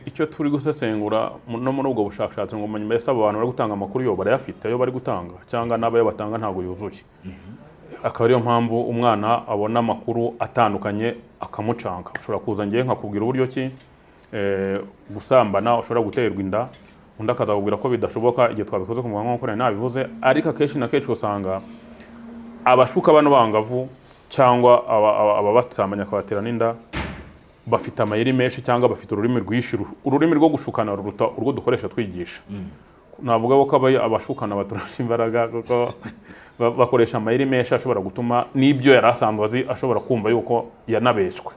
Icyo turi gusesengura no muri ubwo bushakashatsi, ngo umenye mbese abo bantu bari gutanga amakuru yo barayafite, ayo bari gutanga, cyangwa n'abayo batanga ntabwo yuzuye, akaba ariyo mpamvu umwana abona amakuru atandukanye akamucanga. Ushobora kuza ngewe nkakubwira uburyo ki gusambana ushobora guterwa inda, undi akazakubwira ko bidashoboka igihe twabikoze ku muhango nk'uko nari nabivuze. Ariko akenshi na kenshi usanga abashuka bano bangavu cyangwa ababatambanya akabatera n'inda bafite amayeri menshi cyangwa bafite ururimi rwinshi. Ururimi rwo gushukana ruruta urwo dukoresha twigisha. Navuga ko abashukana baturusha imbaraga, kuko bakoresha amayeri menshi ashobora gutuma n'ibyo yari asanzwe azi ashobora kumva yuko yanabeshywe.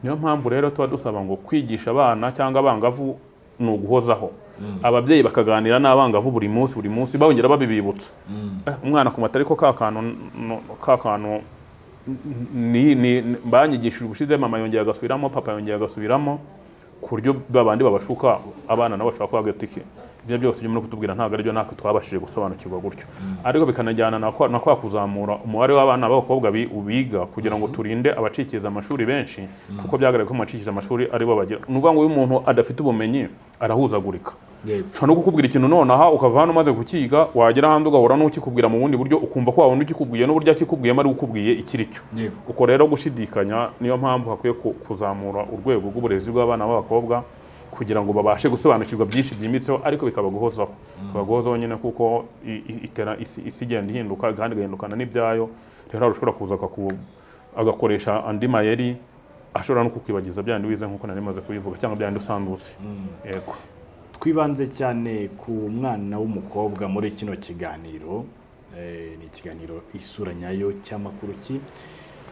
Niyo mpamvu rero tuba dusaba ngo kwigisha abana cyangwa abangavu ni uguhozaho, ababyeyi bakaganira n'abangavu buri munsi, buri munsi bongera babibibutsa. Umwana ku mata, ariko ka kantu ka kantu ni banyigishije ubushize, mama yongeye agasubiramo, papa yongeye agasubiramo, ku buryo babandi babashuka abana nabo bashobora kuba gatike ibyo byose ibyo muri kutubwira ntabwo aribyo, natwe twabashije gusobanukirwa gutyo. Ariko bikanajyana na kwa kuzamura umubare w'abana b'abakobwa biga, kugira ngo turinde abacikiza amashuri benshi, kuko byagaragaye ko mu bacikiza amashuri aribo bagira. Ni ukuvuga ngo iyo umuntu adafite ubumenyi arahuzagurika. Ushobora no kukubwira ikintu nonaha, ukava hano umaze kukiga, wagera ahandi ugahura n'ukikubwira mu bundi buryo, ukumva ko wabona ukikubwiye n'uburyo akikubwiyemo ari ukubwiye ikiri cyo. Uko rero gushidikanya, niyo mpamvu hakwiye kuzamura urwego rw'uburezi bw'abana b'abakobwa kugira ngo babashe gusobanukirwa byinshi byimbitseho. Ariko bikaba guhozaho, bikaba guhozaho nyine, kuko itera isi igenda ihinduka kandi igahindukana n'ibyayo. Rero hari ushobora kuza agakoresha andi mayeri ashobora no kukwibagiza bya bindi wize nk'uko nari maze kubivuga, cyangwa bya bindi usanzwe uzi. Yego. Twibanze cyane ku mwana w'umukobwa muri kino kiganiro. Ni ikiganiro Isura Nyayo cy'Amakuru Ki.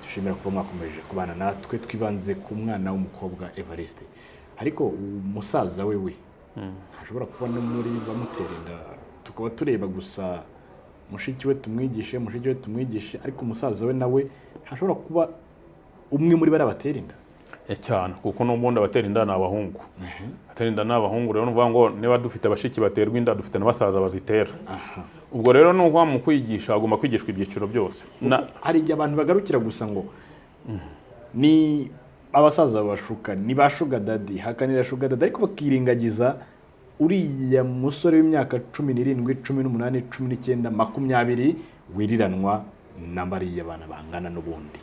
Dushimira kuba mwakomeje kubana natwe. Twibanze ku mwana w'umukobwa. Evariste, Ariko umusaza we ntashobora kuba no muri bamutera inda, tukaba tureba gusa mushiki we tumwigishe, mushiki we tumwigishe, ariko umusaza we nawe ntashobora kuba umwe muri bariya batera inda? Cyane, kuko n'ubundi abatera inda ni abahungu. Abatera inda ni abahungu. Rero ni ukuvuga ngo niba dufite abashiki baterwa inda, dufite na basaza bazitera. Ubwo rero ni ukuvuga mu kwigisha hagomba kwigishwa ibyiciro byose. Hari igihe abantu bagarukira gusa ngo ni abasaza bashuka, ni ba sugar daddy, hakanira sugar daddy, ariko bakirengagiza uriya musore w'imyaka 17, 18, 19, 20 wiriranwa na bariya bana bangana n'ubundi.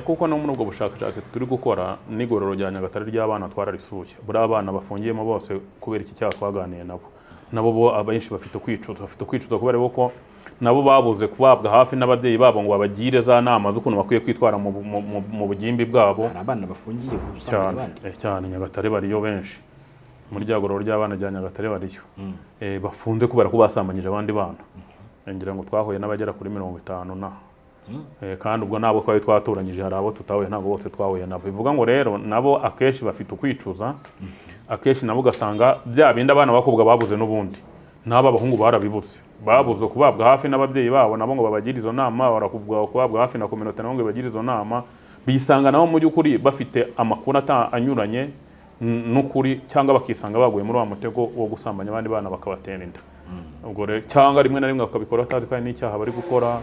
Kuko no muri ubwo bushakashatsi turi gukora, n'igororero rya Nyagatare ry'abana twararisuye. Buriya abana bafungiyemo bose kubera iki cyaha twaganiye nabo, bo abenshi bafite ukwicuza kubera ko nabo babuze kubabwa hafi n'ababyeyi babo ngo babagire za nama z'ukuntu bakwiye kwitwara mu bugimbi bwabo. Hari abana bafungiye gusambanya Cyane. abandi? Cyane, Nyagatare bariyo benshi. Muri rya gororero ry'abana rya Nyagatare bariyo. Bafunze kubera ko basambanyije abandi bana. Ngira ngo twahuye n'abagera kuri 50 na kandi ubwo nabo twari twatoranyije, hari abo tutahuye, ntabwo bose twahuye nabo. Bivuga ngo rero nabo akenshi bafite ukwicuza. Akenshi nabo ugasanga bya bindi abana b'abakobwa babuze, n'ubundi n'aba abahungu barabibuze. Babuze kubabwa hafi n'ababyeyi babo nabo ngo babagire izo nama, barakubwa kubabwa hafi na communauté nabo ngo babagire izo nama. Bisanga nabo mu by'ukuri bafite amakuru anyuranye n'ukuri, cyangwa bakisanga baguye muri wa mutego wo gusambanya abandi bana bakabatera inda. Ubwo rero, cyangwa rimwe na rimwe bakabikora batazi ko hari n'icyaha bari gukora,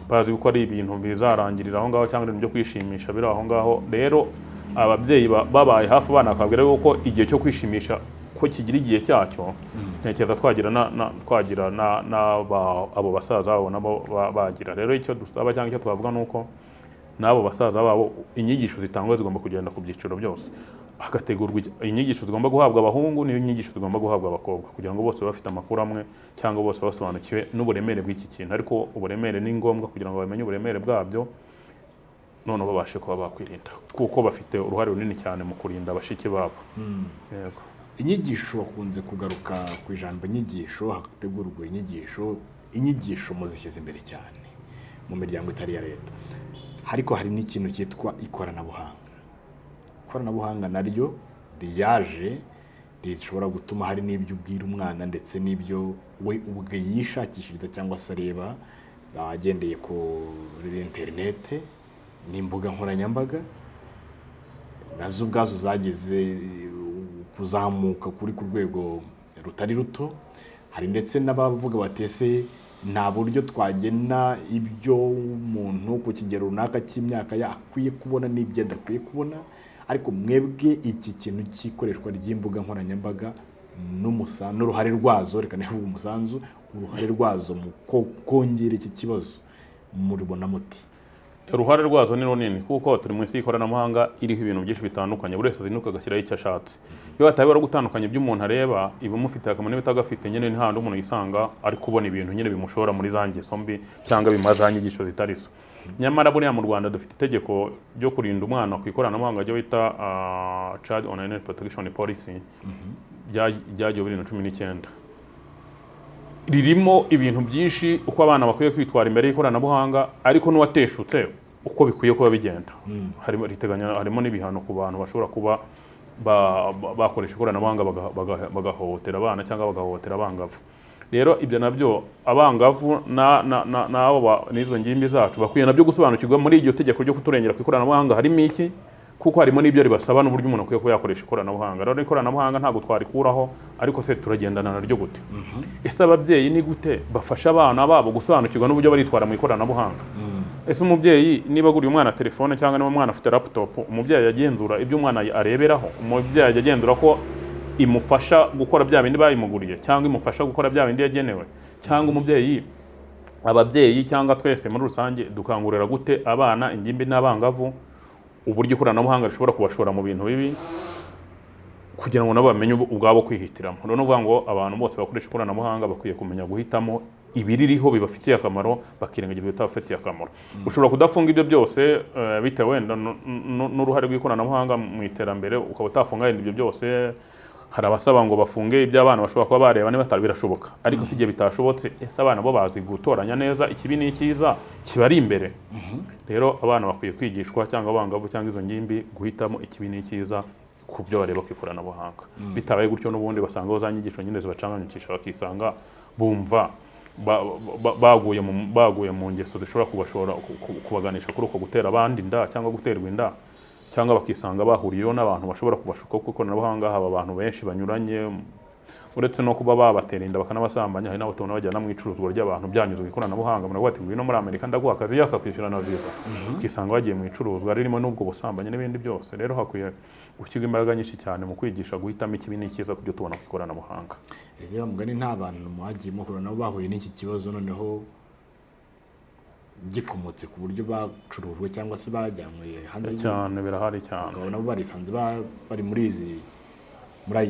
bazi ko ari ibintu bizarangirira aho ngaho cyangwa ibintu byo kwishimisha biri aho ngaho. Rero ababyeyi babaye hafi abana, bakababwira yuko igihe cyo kwishimisha ko kigira igihe cyacyo, ntekereza twagira abo basaza babo nabo bagira. Rero icyo dusaba cyangwa icyo twavuga ni uko n'abo basaza babo inyigisho zitangwa zigomba kugenda ku byiciro byose, hagategurwa inyigisho zigomba guhabwa abahungu n'inyigisho zigomba guhabwa abakobwa, kugira ngo bose babe bafite amakuru amwe cyangwa bose basobanukiwe n'uburemere bw'iki kintu. Ariko uburemere ni ngombwa kugira ngo bamenye uburemere bwabyo, noneho babashe kuba bakwirinda, kuko bafite uruhare runini cyane mu kurinda bashiki babo. Yego. Inyigisho, bakunze kugaruka ku ijambo inyigisho, hategurwa inyigisho. Inyigisho muzishyize imbere cyane mu miryango itari iya leta, ariko hari n'ikintu cyitwa ikoranabuhanga. Ikoranabuhanga naryo ryaje rishobora gutuma hari n'ibyo ubwira umwana ndetse n'ibyo we ubwe yishakishiriza cyangwa se areba agendeye kuri interinete n'imbuga nkoranyambaga, nazo ubwazo zageze kuzamuka kuri ku rwego rutari ruto. Hari ndetse n'abavuga bati: "Ese nta buryo twagena ibyo umuntu ku kigero runaka cy'imyaka ye akwiye kubona n'ibyo adakwiye kubona?" Ariko mwebwe iki kintu cy'ikoreshwa ry'imbuga nkoranyambaga n'uruhare rwazo, reka ntivuge umusanzu, uruhare rwazo mu kongera iki kibazo, murubona muti? Uruhare rwazo ni runini, kuko turi mu isi y'ikoranabuhanga iriho ibintu byinshi bitandukanye. Buri wese azinduka agashyiraho icyo ashatse. Iyo hatabayeho gutandukanya ibyo umuntu areba, ibimufitiye akamaro n'ibitagafite, nyine ni hahandi umuntu yisanga ari kubona ibintu nyine bimushora muri za ngeso mbi cyangwa bimuha za nyigisho zitari zo. Nyamara buriya mu Rwanda dufite itegeko ryo kurinda umwana ku ikoranabuhanga ryo bita Child Online Protection Policy, ryagiye 2019. Ririmo ibintu byinshi, uko abana bakwiye kwitwara imbere y'ikoranabuhanga, ariko n'uwateshutse uko bikwiye kuba bigenda. Harimo riteganya, harimo n'ibihano ku bantu bashobora kuba bakoresha ikoranabuhanga bagahohotera abana cyangwa bagahohotera abangavu. Rero ibyo nabyo abangavu n'abo n'izo ngimbi zacu bakwiye nabyo gusobanukirwa muri iryo tegeko ryo kuturengera ku ikoranabuhanga harimo iki, kuko harimo n'ibyo ribasaba n'uburyo umuntu akwiye kuba yakoresha ikoranabuhanga. Rero ikoranabuhanga ntabwo twarikuraho, ariko se turagendana naryo gute? Ese ababyeyi ni gute bafasha abana babo gusobanukirwa n'uburyo baritwara mu ikoranabuhanga? Ese umubyeyi niba aguriye umwana telefone cyangwa niba umwana afite laptop, umubyeyi agenzura ibyo umwana areberaho? Umubyeyi ajya agenzura ko imufasha gukora bya bindi bayimuguriye cyangwa imufasha gukora bya bindi yagenewe? Cyangwa umubyeyi, ababyeyi cyangwa twese muri rusange dukangurira gute abana, ingimbi n'abangavu uburyo ikoranabuhanga rishobora kubashora mu bintu bibi, kugira ngo nabo bamenye ubwabo kwihitiramo? Rero ni ukuvuga ngo abantu bose bakoresha ikoranabuhanga bakwiye kumenya guhitamo ibiririho bibafitiye akamaro, bakirengagiza ibitabafitiye akamaro. Ushobora kudafunga ibyo byose bitewe wenda n'uruhare rw'ikoranabuhanga mu iterambere, ukaba utafunga wenda ibyo byose. Hari abasaba ngo bafunge ibyo abana bashobora kuba bareba niba batari, birashoboka. Ariko si igihe bitashobotse, ese abana bo bazi gutoranya neza ikibi n'icyiza kibari imbere? Rero abana bakwiye kwigishwa, cyangwa abangavu cyangwa izo ngimbi, guhitamo ikibi n'icyiza. ku byo bareba ku ikoranabuhanga. Bitabaye gutyo, n'ubundi basangaho za nyigisho nyine zibacanganyukisha, bakisanga bumva baguye mu ngeso zishobora kubashora kubaganisha kuri uko gutera abandi inda cyangwa guterwa inda, cyangwa bakisanga bahuriyeho n'abantu bashobora kubashuka, kuko ikoranabuhanga haba abantu benshi banyuranye. Uretse no kuba babatera inda bakanabasambanya, hari n'abo tubona bajyana mu icuruzwa ry'abantu byanyuze mu ikoranabuhanga. Muravuga ati: "Ngwino muri Amerika ndaguha akazi", yakakwishyura na visa, ukisanga bagiye mu icuruzwa ririmo n'ubwo busambanyi n'ibindi byose. Rero hakwiye gushyirwa imbaraga nyinshi cyane mu kwigisha guhitamo ikibi n'icyiza ku byo tubona ku ikoranabuhanga. Ese wa mugani, nta bantu mwagiye muhura nabo bahuye n'iki kibazo, noneho gikomotse ku buryo bacurujwe cyangwa se bajyanywe hanze y'igihugu? Cyane, birahari cyane. Bakaba nabo barisanze bari muri iyi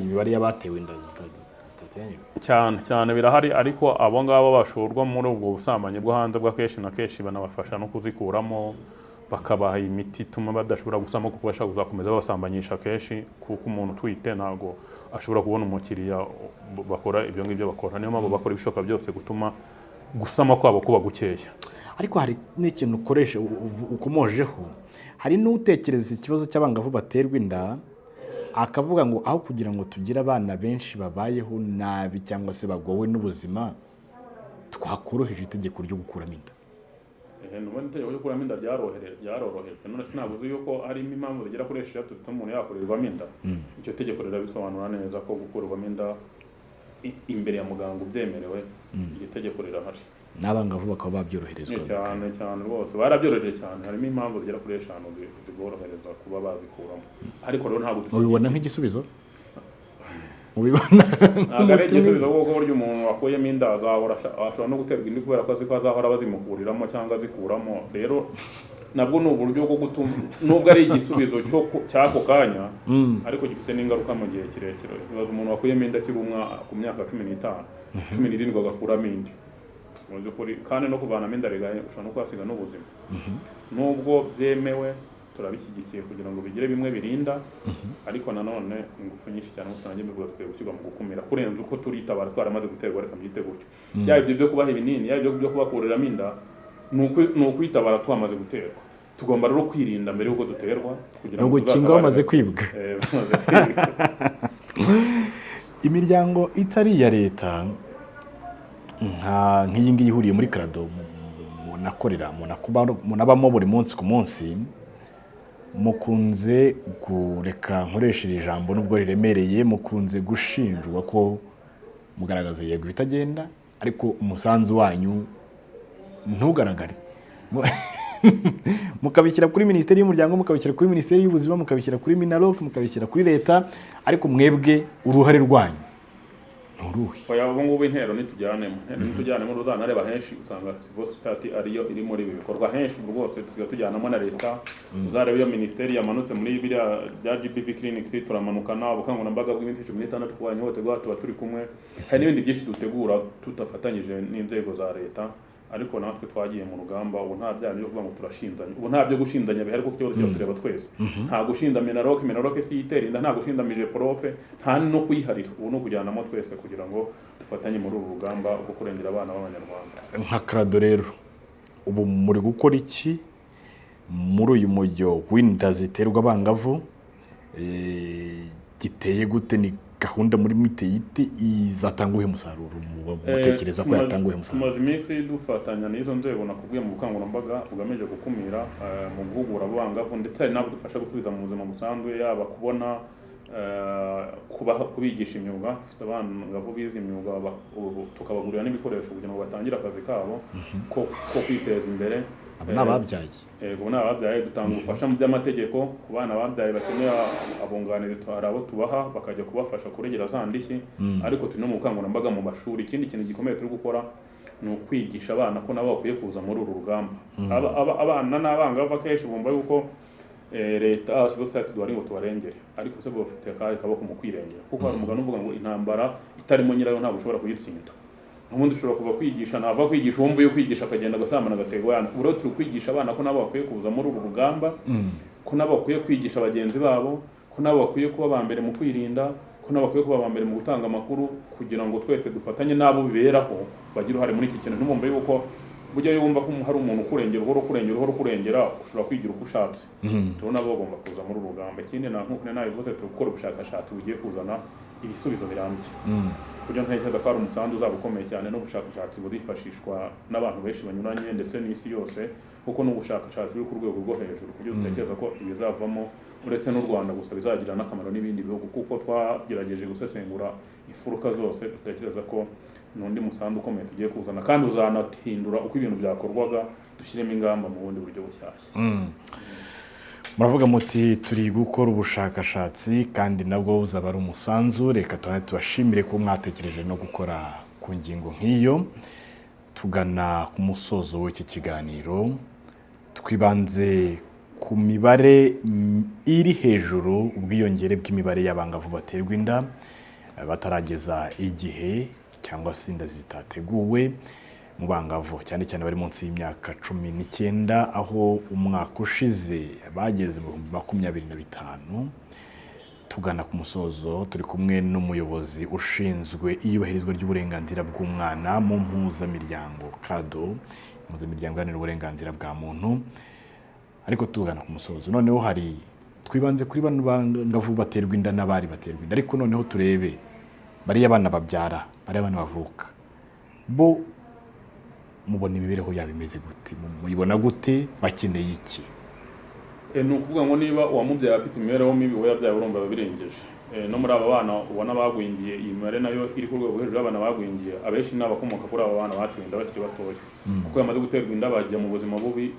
mibare y'abatewe inda zitateganyijwe? Cyane cyane, birahari. Ariko abo ngabo bashorwa muri ubwo busambanyi bwo hanze bwa kenshi na kenshi banabafasha no kuzikuramo, bakabaha imiti ituma badashobora gusama, kuko bashobora kuzakomeza babasambanyisha kenshi, kuko umuntu utwite ntabwo ashobora kubona umukiriya bakora ibyo ngibyo bakora. Niyo mpamvu bakora ibishoboka byose gutuma gusama kwabo kuba gukeya. Ariko hari n'ikintu ukoresha ukomojeho. Hari n'utekereza ikibazo cy'abangavu baterwa inda, akavuga ngo aho kugira ngo tugire abana benshi babayeho nabi cyangwa se bagowe n'ubuzima, twakoroheje itegeko ryo gukuramo inda. Nubundi itegeko ryo gukuramo inda ryarorohejwe. None sinabuze yuko harimo impamvu zigera kuri 6 zituma umuntu yakorerwamo inda. Icyo tegeko rirabisobanura neza ko gukurwamo inda imbere ya muganga ubyemerewe, iri tegeko rirahari. N'abangavu bakaba babyoroherezwa? Cyane cyane rwose, barabyoroheje cyane. Harimo impamvu zigera kuri 5 ziborohereza kuba bazikuramo, ariko rero ntabwo Mubibona nk'igisubizo? Mubibona Ntabwo ari igisubizo, kuko burya umuntu wakuyemo inda azahora ashobora no guterwa indi kubera ko azi ko azahora bazimukuriramo cyangwa azikuramo. Rero nabwo ni uburyo bwo gutuma, nubwo ari igisubizo cy'ako kanya, ariko gifite n'ingaruka mu gihe kirekire. Ibaza umuntu wakuyemo inda akiri ku myaka 15, 17, agakuramo indi. Mu by'ukuri kandi no kuvanamo inda rega ushobora no kuhasiga n'ubuzima. Nubwo byemewe, turabishyigikiye kugira ngo bigire bimwe birinda, ariko nanone ingufu nyinshi cyane, nk'uko nanjye mbivuga, dukwiye gushyirwa mu gukumira kurenza uko turitabara twaramaze guterwa. Reka mbyite gutyo. Yaba ibyo byo kubaha ibinini, yaba ibyo byo kubakuriramo inda, ni ukwitabara twamaze guterwa. Tugomba rero kwirinda mbere y'uko duterwa kugira Ni ngo ugukinga tuzatabare bamaze gake. kwibwa. Bamaze kwibwa. Imiryango itari iya leta nk'iyi ngiyi ihuriye muri CLADHO munakorera, munabamo buri munsi ku munsi, mukunze kureka nkoresha iri jambo nubwo riremereye, mukunze gushinjwa ko mugaragaza yego ibitagenda, ariko umusanzu wanyu ntugaragare. Mukabishyira kuri Minisiteri y'Umuryango, mukabishyira kuri Minisiteri y'Ubuzima, mukabishyira kuri MINALOC, mukabishyira kuri leta, ariko mwebwe uruhare rwanyu ni uruhe? Oya, ubu ngubu intero nitujyanemo uzanareba henshi usanga civil society ariyo iri muri ibi bikorwa henshi. Ubu rwose tusigaye tujyanamo na leta. Uzareba iyo minisiteri yamanutse muri biriya bya GBV clinics, turamanukana. Ubukangurambaga bw'iminsi 16 kurwanya ihohoterwa, tuba turi kumwe. Hari n'ibindi byinshi dutegura tudafatanyije n'inzego za leta, ariko natwe twagiye mu rugamba. Ubu nta byaha byo kuvuga ngo turashinzanya, ubu nta byo gushindanya bihari, kuko ikibazo kiratureba twese. Nta gushinda MINALOC, MINALOC si itera inda, nta gushinda MIGEPROF, nta no kuyiharira. Ubu ni ukujyanamo twese kugira ngo dufatanye muri uru rugamba rwo kurengera abana b'Abanyarwanda. Nka CLADHO rero, ubu muri gukora iki muri uyu mujyo w'inda ziterwa abangavu? Giteye gute? Ni gahunda muri miteye ite? Izatanga uwuhe musaruro? Mutekereza ko yatanga uwuhe musaruro? Tumaze iminsi dufatanya n'izo nzego nakubwiye mu bukangurambaga bugamije gukumira, mu guhugura abangavu, ndetse hari n'abo dufasha gusubiza mu buzima busanzwe, yaba kubona kubigisha imyuga. Dufite abangavu bize imyuga, ubu tukabagurira n'ibikoresho kugira ngo batangire akazi kabo ko kwiteza imbere. Abo ni ababyaye? Yego, ni ababyaye. Dutanga ubufasha mu by'amategeko ku bana babyaye bakeneye abunganizi. Hari abo tubaha bakajya kubafasha kuregera za ndishyi, ariko turi no mu bukangurambaga mu mashuri. Ikindi kintu gikomeye turi gukora ni ukwigisha abana ko nabo bakwiye kuza muri uru rugamba. Abana n'abangavu akenshi bumva yuko leta, civil society duhari ngo tubarengere, ariko se bo bafite akahe kaboko mu kwirengera? Kuko hari umugani uvuga ngo intambara itarimo nyirayo ntabwo ushobora kuyitsinda. Ubundi ushobora kuva kwigisha, nava kwigisha, uwo mvuye kwigisha akagenda agasambana, agaterwa yana. Ubu rero turi kwigisha abana ko nabo bakwiye kuza muri uru rugamba, ko nabo bakwiye kwigisha bagenzi babo, ko nabo bakwiye kuba aba mbere mu kwirinda, ko nabo bakwiye kuba aba mbere mu gutanga amakuru, kugira ngo twese dufatanye n'abo biberaho bagire uruhare muri iki kintu. Ntibumve yuko Burya iyo wumva ko hari umuntu ukurengera, uhora ukurengera, uhora ukurengera, ushobora kwigira uko ushatse. Rero nabo bagomba kuza muri uru rugamba. Ikindi na nkuko nari nabivuze, turi gukora ubushakashatsi bugiye kuzana ibisubizo birambye, kuburyo ntekereza ko hari umusanzu uzaba ukomeye cyane, n'ubushakashatsi burifashishwa n'abantu benshi banyuranye ndetse n'isi yose, kuko ni ubushakashatsi buri ku rwego rwo hejuru, ku buryo dutekereza ko ibizavamo uretse n'u Rwanda gusa bizagira n'akamaro n'ibindi bihugu, kuko twagerageje gusesengura imfuruka zose. Dutekereza ko n'undi musanzu ukomeye tugiye kuzana kandi uzanahindura uko ibintu byakorwaga, dushyiremo ingamba mu bundi buryo bushyashya. Muravuga muti turi gukora ubushakashatsi kandi nabwo buzaba ari umusanzu. Reka tubanze tubashimire ko mwatekereje no gukora ku ngingo nk'iyo. Tugana ku musozo w'iki kiganiro, twibanze ku mibare iri hejuru, ubwiyongere bw'imibare y'abangavu baterwa inda batarageza igihe cyangwa se inda zitateguwe mu bangavu, cyane cyane bari munsi y'imyaka 19, aho umwaka ushize bageze mu 25,000. Tugana ku musozo, turi kumwe n'umuyobozi ushinzwe iyubahirizwa ry'uburenganzira bw'umwana mu mpuzamiryango KADO, impuzamiryango iharanira uburenganzira bwa muntu. Ariko tugana ku musozo, noneho hari twibanze kuri bano bangavu baterwa inda n'abari baterwa inda, ariko noneho turebe bariya bana babyara, bariya bana bavuka, bo mubona imibereho yabo imeze gute? Muyibona gute? Bakeneye iki? Ni ukuvuga ngo niba uwamubyaye afite imibereho mibi, uwo yabyaye urumva biba birengeje. No muri aba bana ubona bagwingiye, iyi mibare nayo iri ku rwego rwo hejuru y'abana bagwingiye, abenshi ni abakomoka kuri aba bana batewe inda bakiri batoya, kuko bamaze guterwa inda bajya mu buzima bubi,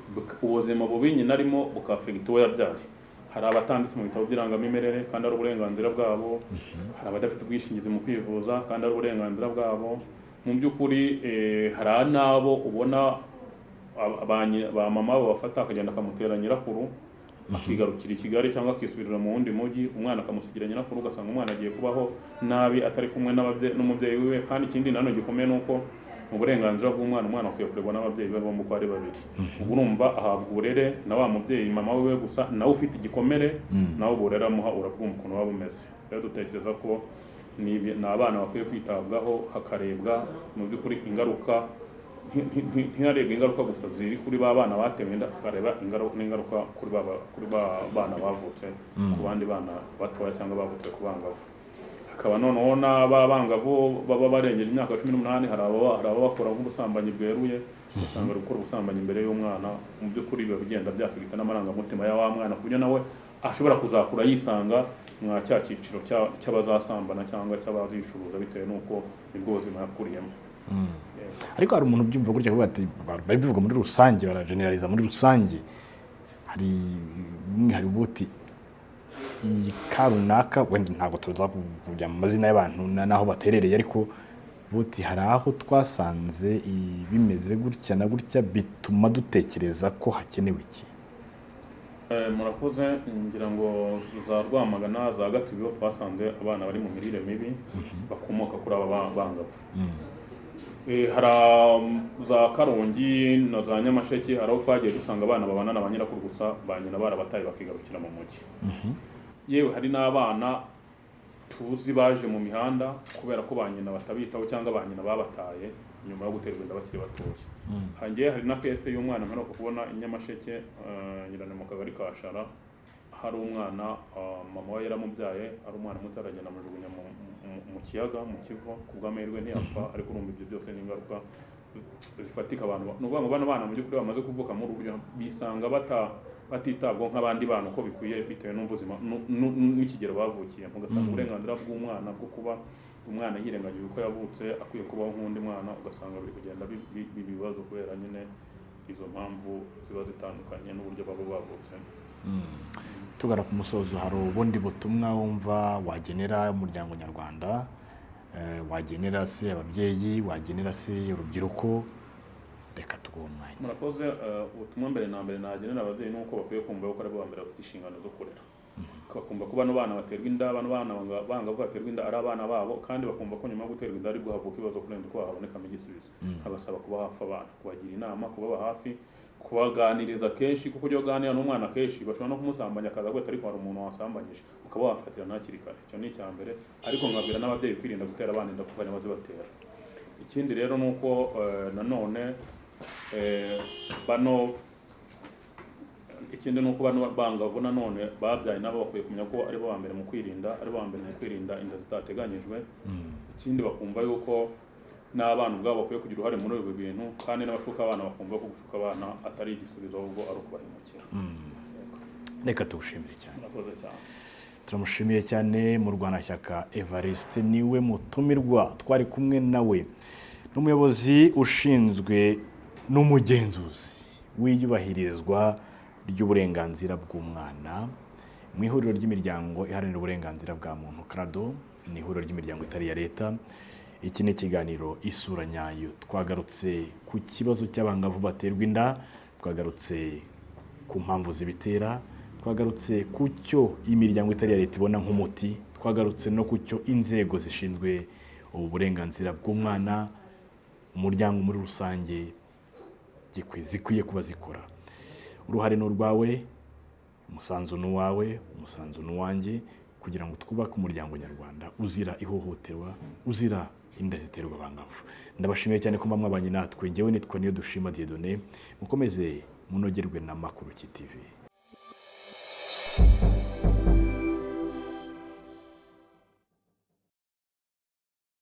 ubuzima bubi nyina arimo bukafegita uwo yabyaye. Hari abatanditse mu bitabo by'irangamimerere kandi ari uburenganzira bwabo, hari abadafite ubwishingizi mu kwivuza kandi ari uburenganzira bwabo. Mu by'ukuri hari n'abo ubona ba mama babafata akagenda akamutera nyirakuru, akigarukira i Kigali cyangwa akisubirira mu wundi mujyi, umwana akamusigira nyirakuru, ugasanga umwana agiye kubaho nabi atari kumwe n'umubyeyi wiwe. Kandi ikindi nanone gikomeye ni uko mu burenganzira bw'umwana, umwana akwiye kurerwa n'ababyeyi be bombi uko ari babiri. Ubwo urumva ahabwa uburere na wa mubyeyi mama wiwe gusa, nawe ufite igikomere, nawe uburere amuha urabwumva ukuntu buba bumeze. Rero dutekereza ko ni abana bakwiye kwitabwaho, hakarebwa mu by'ukuri ingaruka, ntiharebwe ingaruka gusa ziri kuri ba bana batewe inda, hakareba n'ingaruka kuri ba bana bavutse ku bandi bana batoya cyangwa bavutse ku bangavu. Hakaba noneho n'aba bangavu baba barengeje imyaka 18, hari ababakora nk'ubusambanyi bweruye, ugasanga bari gukora ubusambanyi imbere y'umwana. Mu by'ukuri biba bigenda byafigita n'amarangamutima ya wa mwana, ku buryo nawe ashobora kuzakura yisanga mwa cya cyiciro cy'abazasambana cyangwa cy'abazicuruza, bitewe n'uko nibwo buzima yakuriyemo. Ariko hari umuntu ubyumva gutya akavuga ati babivuga muri rusange, barageneraliza muri rusange. Hari umwihariko uvuga uti iyi ka runaka, wenda ntabwo tuza kujya mu mazina y'abantu n'aho baterereye, ariko uvuga uti hari aho twasanze bimeze gutya na gutya, bituma dutekereza ko hakenewe iki. Murakoze. Ngira ngo za Rwamagana, za Gatibi, twasanze abana bari mu mirire mibi bakomoka kuri aba bangavu. Hari za Karongi na za Nyamasheke, hari aho twagiye dusanga abana babana na ba nyirakuru gusa, ba nyina barabataye bakigarukira mu mujyi. Yewe hari n'abana tuzi baje mu mihanda kubera ko ba nyina batabitaho cyangwa ba nyina babataye nyuma yo guterwa inda bakiri batoya. Hangiye hari na case y'umwana mperuka kubona i Nyamasheke, nyirane mu kagari ka Shara, hari umwana mama we yaramubyaye ari umwana muto, aragenda amujugunya mu kiyaga, mu Kivu, ku bw'amahirwe ntiyapfa. Ariko urumva ibyo byose ni ingaruka zifatika. Abantu ni ukuvuga ngo bano bana mu by'ukuri bamaze kuvuka muri ubu buryo bisanga batitabwaho nk'abandi bana uko bikwiye, bitewe n'ubuzima n'ikigero bavukiyemo, ugasanga uburenganzira bw'umwana bwo kuba umwana yirengagije uko yavutse, akwiye kubaho nk'undi mwana, ugasanga biri kugenda biba ibibazo kubera nyine izo mpamvu ziba zitandukanye n'uburyo baba bavutsemo. Tugana ku musozo, hari ubundi butumwa wumva wagenera umuryango nyarwanda, wagenera se ababyeyi, wagenera se urubyiruko? Reka tuguhe umwanya. Murakoze. Ubutumwa mbere na mbere nagenera ababyeyi ni uko bakwiye kumva yuko aribo ba mbere bafite inshingano zo kurera, bakumva ko bano bana baterwa inda, bano bana bangavu baterwa inda ari abana babo, kandi bakumva ko nyuma yo guterwa inda aribwo havuka ibibazo kurenza uko habonekamo igisubizo. Nkabasaba kuba hafi abana, kubagira inama, kubaba hafi, kubaganiriza kenshi, kuko iyo uganira n'umwana kenshi bashobora no kumusambanya akaza guhita, ariko hari umuntu wasambanyije ukaba wafatira hakiri kare. Icyo ni icya mbere. Ariko nkabwira n'ababyeyi kwirinda gutera abana inda kuko hari abazibatera. Ikindi rero ni uko nanone Bano ikindi ni uko bano bangavu nanone babyaye nabo bakwiye kumenya ko aribo ba mbere mu kwirinda, aribo ba mbere mu kwirinda inda zitateganyijwe. Ikindi bakumva yuko n'abana ubwabo bakwiye kugira uruhare muri ibi bintu, kandi n'abashuka abana bakumva ko gushuka abana atari igisubizo, ahubwo ari ukubahemukira. Reka tuwushimire cyane. Murakoze cyane. Turamushimiye cyane Murwanashyaka Evariste, niwe mutumirwa twari kumwe nawe, n'umuyobozi ushinzwe n'umugenzuzi w'iyubahirizwa ry'uburenganzira bw'umwana mu ihuriro ry'imiryango iharanira uburenganzira bwa muntu CRADHO, ni ihuriro ry'imiryango itari iya leta. Iki ni ikiganiro Isura Nyayo. Twagarutse ku kibazo cy'abangavu baterwa inda, twagarutse ku mpamvu zibitera, twagarutse ku cyo imiryango itari iya leta ibona nk'umuti, twagarutse no ku cyo inzego zishinzwe ubu burenganzira bw'umwana, umuryango muri rusange zikwiye kuba zikora. Uruhare ni urwawe, umusanzu ni uwawe, umusanzu ni uwanjye, kugira ngo twubake umuryango nyarwanda uzira ihohoterwa, uzira inda ziterwa abangavu. Ndabashimiye cyane ko mwabanye natwe. Ngewe nitwa Niyo Dushima Dieudonné. Mukomeze munogerwe na Makuruki TV.